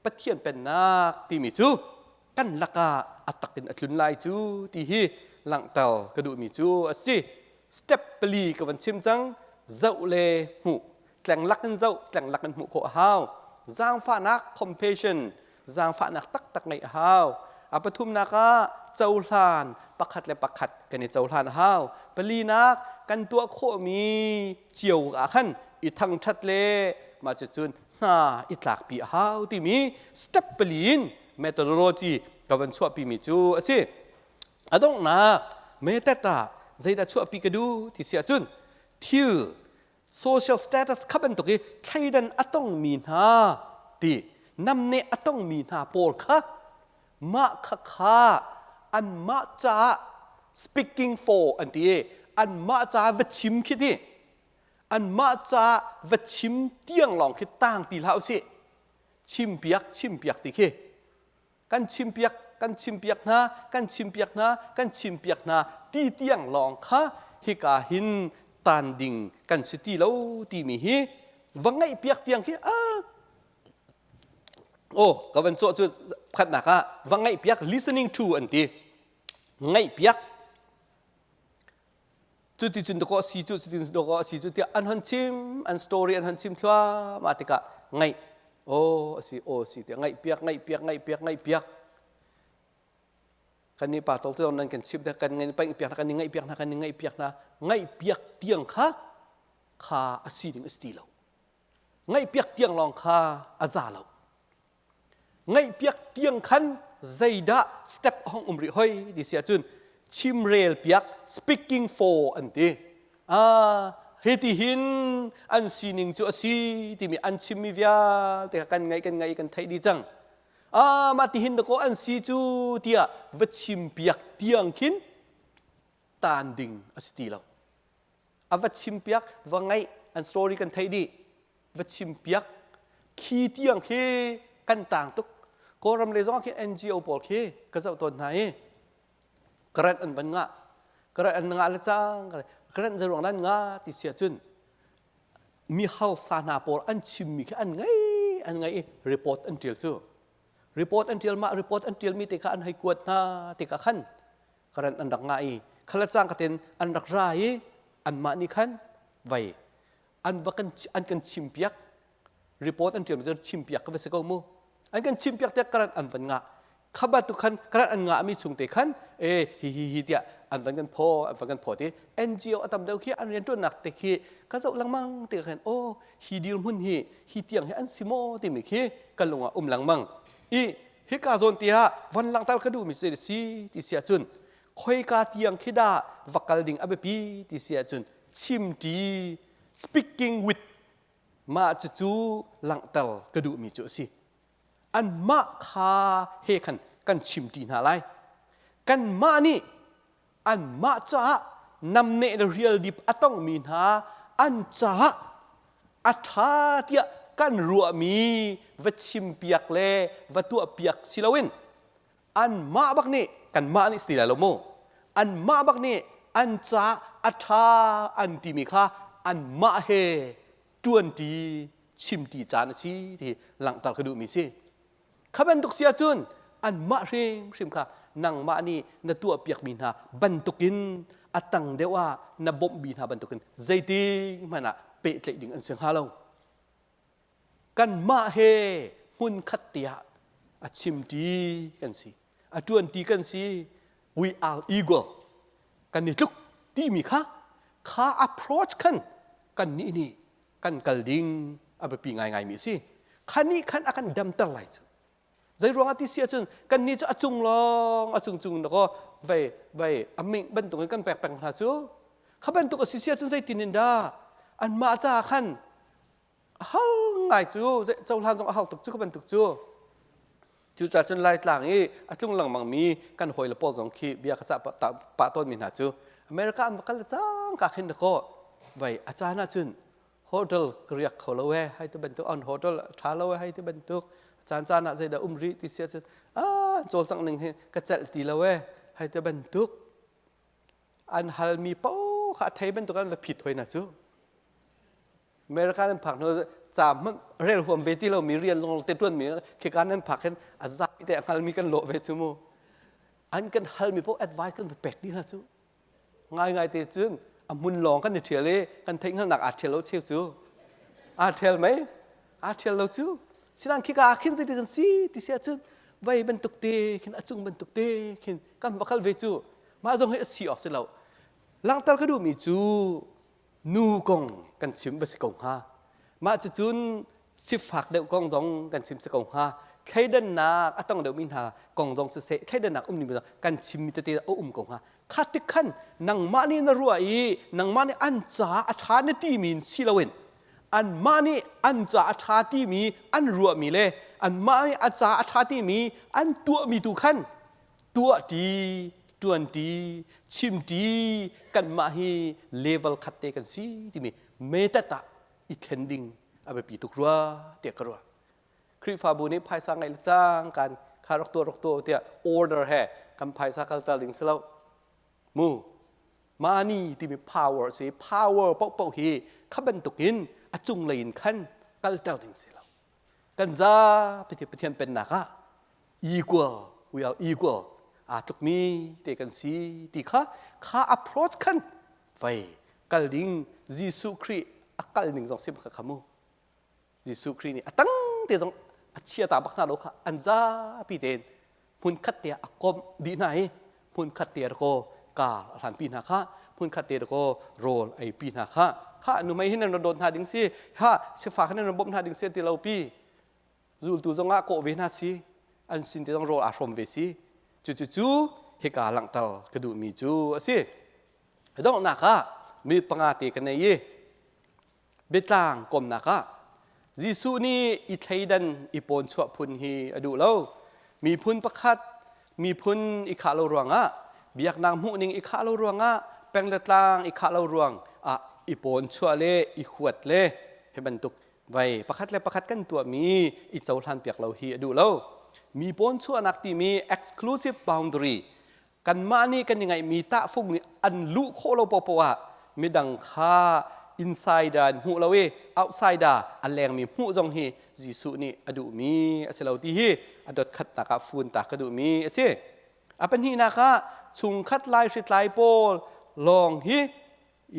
Pathian pennak timi cu kan lakah a tak in a tlun lai cu ti hi langhter ka duhmi cu a si. Step pali ka van chim cang. Zoh le hmuh. Tleng lak in zoh, tleng lak in hmuh khawh a hau. Zaangfahnak, compassion, zaangfahnak taktak ngeih a hau. A pathumnak ah cohlan, pakhat le pakhat kan i cohlan a hau. Palinak, kan tuah khawhmi cio ah khan i thangṭhat le mah cucun hna i tlakpi a hau timi step pali in methodology ka van chuahpimi cu a si. A donghnak method ah zeidah chuahpi ka duh ti si ahcun thil social status kha bantuk i thleidan a tongmi hna ti namneh a tongmi hna pawl kha mah khakha anmah caah speaking for an ti i anmah caah va chim khi ti anmah caah va chim tiang lawng khi tang ti hlah usih chimpiak chimpiak ti khi kan chimpiak kan chimpiak hna kan chimpiak hna kan chimpiak hna ti tiang lawng kha hika hin tan ding kan si ti lo timi hi va ngaihpiak tiang khi a oh ka van cawh cu pakhatnak ah va ngaihpiak listening to an ti ngaihpiak Cuti cun dakaw si cu cuti cun dakaw si cu tiah an hon chim an story an hon chim thluahmah tikah ngaih aw a si aw si tiah ngaih piak ngaih piak ngaih piak ngaih piak kan nih pa tol te nan kan chim kan ngai paih piak hna kan ngaih piak hna kan ngaih piak hna ngaih piak tiang kha kha a si ding a si ti lo ngaih piak tiang lawng kha a za lo Ngaihpiak tiang khan zeidah step a hong um rih hoi ti si ahcun chimrel piak speaking for an ti. Ah, hiti hin an sining cu a si timi an chimmi vialte kha kan ngaih kan ngaih kan theih dih cang. Ah, mah ti hin dakaw an si cu tiah va chimpiak tiang khin tan ding a si ti lo. A va chimpiak, va ngaih, an story kan theih dih. Va chimpiak khi tiang khi kan tang tuk Kawlram le zong ah khin NGO pawl khi ka zoh tawn hna i grant an van ngah grant an ngah le cang grant zeiruang nan ngah ti si ahcun mi harsa hna pawl an chimmi khi an ngei an ngei i report an ṭial cu report an ṭial mah report an ṭialmi te kha an hei kuat hna tikah khan grant an rak ngah i khala cang katen an rak ra i anmah nih khan vai an va kan an kan chimpiak report an ṭial cu chimpiak ka va si ko mu an kan chimpiak tiah karan an van ngah khaba tu khan karan an ngah mi chung te khan e hi hi hi tiah an van kan phaw an van kan phaw ti NGO a tam deuh khi an rian ṭuannak te khi ka zoh lengmang ti khan oh hi dirhmun hi hi tiang hi an si maw timi khi ka lung ah um lengmang i hika zawn tiah van langhter ka duh mi si si ti si ahcun khoika tiang khi dah va kal ding a biapi ti si ahcun chimṭi speaking with mah cucu langhter ka duhmi cu a si anmah kha he khan kan chimṭi hna lai kanmah nih anmah caah namneh le rialdip a tongmi hna an caah a ṭha tiah kan ruahmi va chimpiak le va tuahpiak si loin anmah bak nih kanmah nih si ti lai lo mu anmah bak nih an ca a ṭha an timi kha anmah he ṭuanṭi chimṭi caan a si ti langhter ka duhmi si kha bantuk si ahcun anmah hrimhrim kha nangmah nih na tuahpiakmi hna bantukin a tang deuh ah na bawmhmi hna bantukin zeitik hmanh ah pehtlaih ding an si hnga lo Kanmah he hmunkhat tiah a chimṭi kan si, a ṭuanṭi kan si. We are equal. Kan i tluk timi kha kha approach khan kannih nih kan kal ding a biapi ngaingaimi a si. Kha nih khan a kan damter lai cu. Zei ruangah ti si ahcun kannih cu a cung lawng a cung cung na kaw vei vei a ming bantukin kan pek peng hna cu. Kha bantuk a si sia cun zeitin in dah anmah caah khan a hal ngai cu cohlan zong a hal tuk cu kha bantuk cu. Cucaah cun Laitlang i a tlung lengmang mi kan hawile pawl zong khi bia ka cah pah tawnmi hna cu America an va kal le cangka khin dakaw vai a caan ahcun hotel ka riak kho lo ee hai ti bantuk an hotel ṭha lo ee hai ti bantuk caan caan ah zeidah um rih ti si ahcun ah cawlcangh ning hi ka celh ti lo ee hai ti bantuk an halmi paoh kha a thei bantuk an va phit hoi na cu America nan phak hnu ca hmanh rel huam ve ti lomi rian lawng te ṭuanmi khika nan phak hin a zapi te a hngalmi kan lawh ve cu mu an kan halmi paoh advice kan va pek dih hna cu Ngaingai te cun a hmun lawng kan i ṭhial i kan theihhngalhnak aa ṭhial lo cheu cu. Aa ṭhial mei? Aa ṭhial lo cu. Sinain khika ah khin zeitin kan si ti si ahcun vei bantuk te khin a cung bantuk te khin kan va kal ve cu. Mah zong hi a si awk si lo. Langhter ka duhmi cu nu kong kan chim va si ko hnga. Mah cucun sifak deuh kong zong kan chim si ko hnga. Thleidannak a tong deuhmi hna kong zong siseh, thleidannak um dingmi zong kan chimmi tete a um ko hnga. Kha tik khan nangmah nih na ruah i nangmah nih an ca a ṭha na timi in si loin anmah nih an ca a ṭha timi an ruahmi le anmah nih a ca a ṭha timi an tuahmi tu khan tuahṭi, ṭuanṭi, chimṭi kanmah hi level khat te kan si timi metat ah i thlen ding a biapi tuk rua tiah ka ruah. Khrihfabu nih phaisa ngeih le cang kan kha rak tuah rak tuah tiah order he kan phaisa kalter ding si lo. Mu money timi power si power paohpaoh hi kha bantukin a cunglei in khan kalter ding si lo. Kan zapi Pathian pennak ah equal we are equal aa tlukmi te kan si ti kha kha approach khan vei kal ding Jesuh Khrih a kal ning zong sim kha kha mu Jesuh Khrih nih a tang te zong a chia ta bak hna lo kha an zapi tein hmun khat te ah a komh dih hna i hmun khat te ko ka a hlanpi hna kha hmun khat te ko rawl ei pi hna kha kha nu mei hin nan dawt hna ding si ha sifak hin nan bawmh hna ding si ti lo pi zultu zong ah kawh ve hna si an sin te zong rawl aa hrawm ve si cu cu cu hika langhter ka duhmi cu a si donghnak ah minute panga te ka nei i biatlang komnak ah Jesuh nih i thleidan i pawnchuah phun hi a duh lo. Miphun pakhat miphun i khah lo ruangah biaknak hmuhning i khah lo ruangah peng le tlang i khah lo ruang ah i pawnchuah le i huat le hi bantuk vai pakhat le pakhat kan tuahmi i cohlan piak lo hi a duh lo. Mi pawnchuahnak timi exclusive boundary kanmah nih kan i ngaihmi tahfung nih an luh khawh lo paohpaoh ah midang kha insider in hmuh lo i outsider a lengmi hmuh zong hi Jesuh nih a duhmi a si lo ti hi a dot khatnak ah fun ta ka duhmi a si. A pahnihnak ah chungkhat lai hritlai pawl lawng hi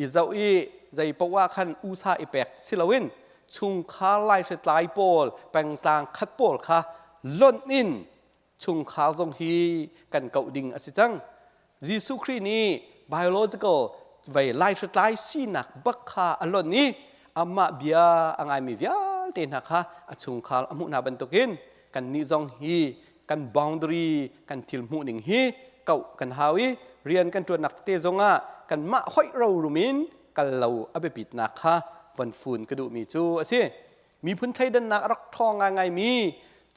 i zoh i zei poah khan usa i pek si loin chungkhar lai hritlai pawl pengtlang khat pawl kha lonh in chungkhar zong hi kan koh ding a si cang. Jesuh Khrih nih biological vei laihritlai sinak bak kha a lonh i amah bia a ngaimi vialte hna kha a chungkhar a hmuh hna bantukin kannih zong hi kan boundary kan thil hmuh ning hi koh kan hau i rian kan ṭuannak tete zongah kanmah hoih rorum in kal lo a biapitnak kha von fun ka duhmi cu a si. Miphun thleidannak a rak ṭhawng ngaingaimi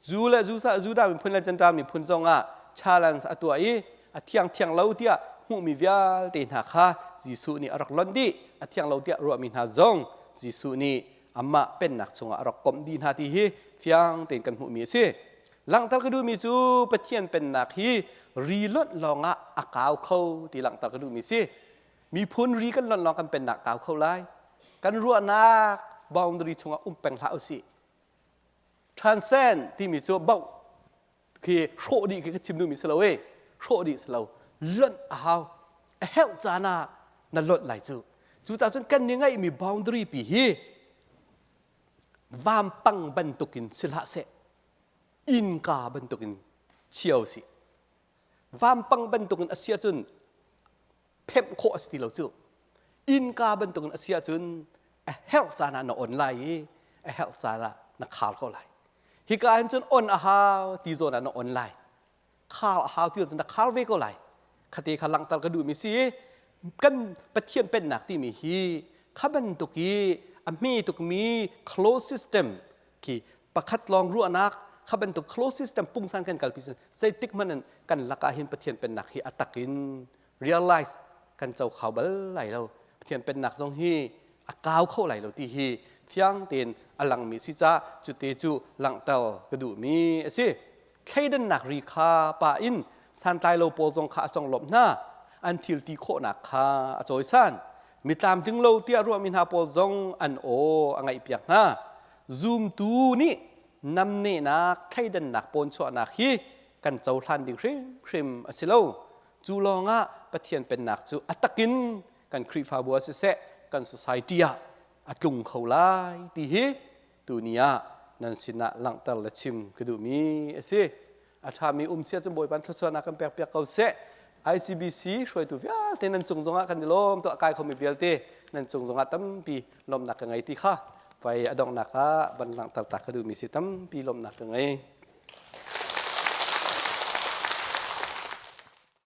Zu le Judah miphun le Gentile miphun zongah challenge a tuah i a thiang thiang lo tiah hmuhmi vialte hna kha Jesuh nih a rak lonh dih. A thiang lo tiah ruahmi hna zong Jesuh nih amah pennak chungah a rak komh dih hna ti hi fiang tein kan hmuhmi a si. Langhter ka duhmi cu Pathian pennak hi ri lonh lawngah a kau kho ti langhter ka duhmi si. Miphun ri kan lonh lawng kan pennak kau kho lai. Kan ruahnak boundary chungah um peng hlah usih. Transcend timi cu bauh khi hrawh dih khi ka chim duhmi si lo e hrawh dih si lo lonh a hau a herh caan ah na lonh lai cu cucaah cun kan ni ngeihmi boundary pi hi vampang bantukin si hlah seh innka bantukin chia usih vampang bantukin a si ahcun phemh khawh a si ti lo cu innka bantukin a si ahcun a herh caan ah na on lai i a herh caan ah na khar ko lai hika hin cun on a hau ti zawn ah na on lai khar a hau ti cun na khar ve ko lai khate kha langhter ka duhmi si. Kan Pathian pennak timi hi kha bantuk i a hme tukmi closed system khi pakhat lawng ruahnak kha bantuk closed system pungsan kan kalpi cun zeitik hmanh in kan lakah hin Pathian pennak hi a tak in realize kan co kho bal lai lo. Pathian pennak zong hi a kau kho lai lo ti hi fiang tein a langmi si ca cute cu langhter ka duhmi a si. Thleidannak ri kha pa in santlai lo pawl zong kha a conglawmh hna. An thil ti khawhnak kha a cawisan. Mi tlamtling lo tiah ruahmi hna pawl zong an aw a ngaihpiak hna. Zumtu nih namnehnak thleidannak pawnchuahnak hi kan cohlan ding hrimhrim a si lo. Cu lawngah Pathian pennak cu a takin kan Khrihfabu ah siseh kan society ah a tlung kho lai ti hi tuni ah nan sinah langhter le chim ka duhmi a si. A ṭhami um sia cun Bawipa thluachuahnak kan pekpiak ko seh. ICBC hruaitu vialte nan cung zongah kan i lawm tuah kai khomi vialte nan cung zongah tampi lawmhnak ka ngei ti kha vai a donghnak ah van langhter ta ka duhmi si tampi lawmhnak ka ngei.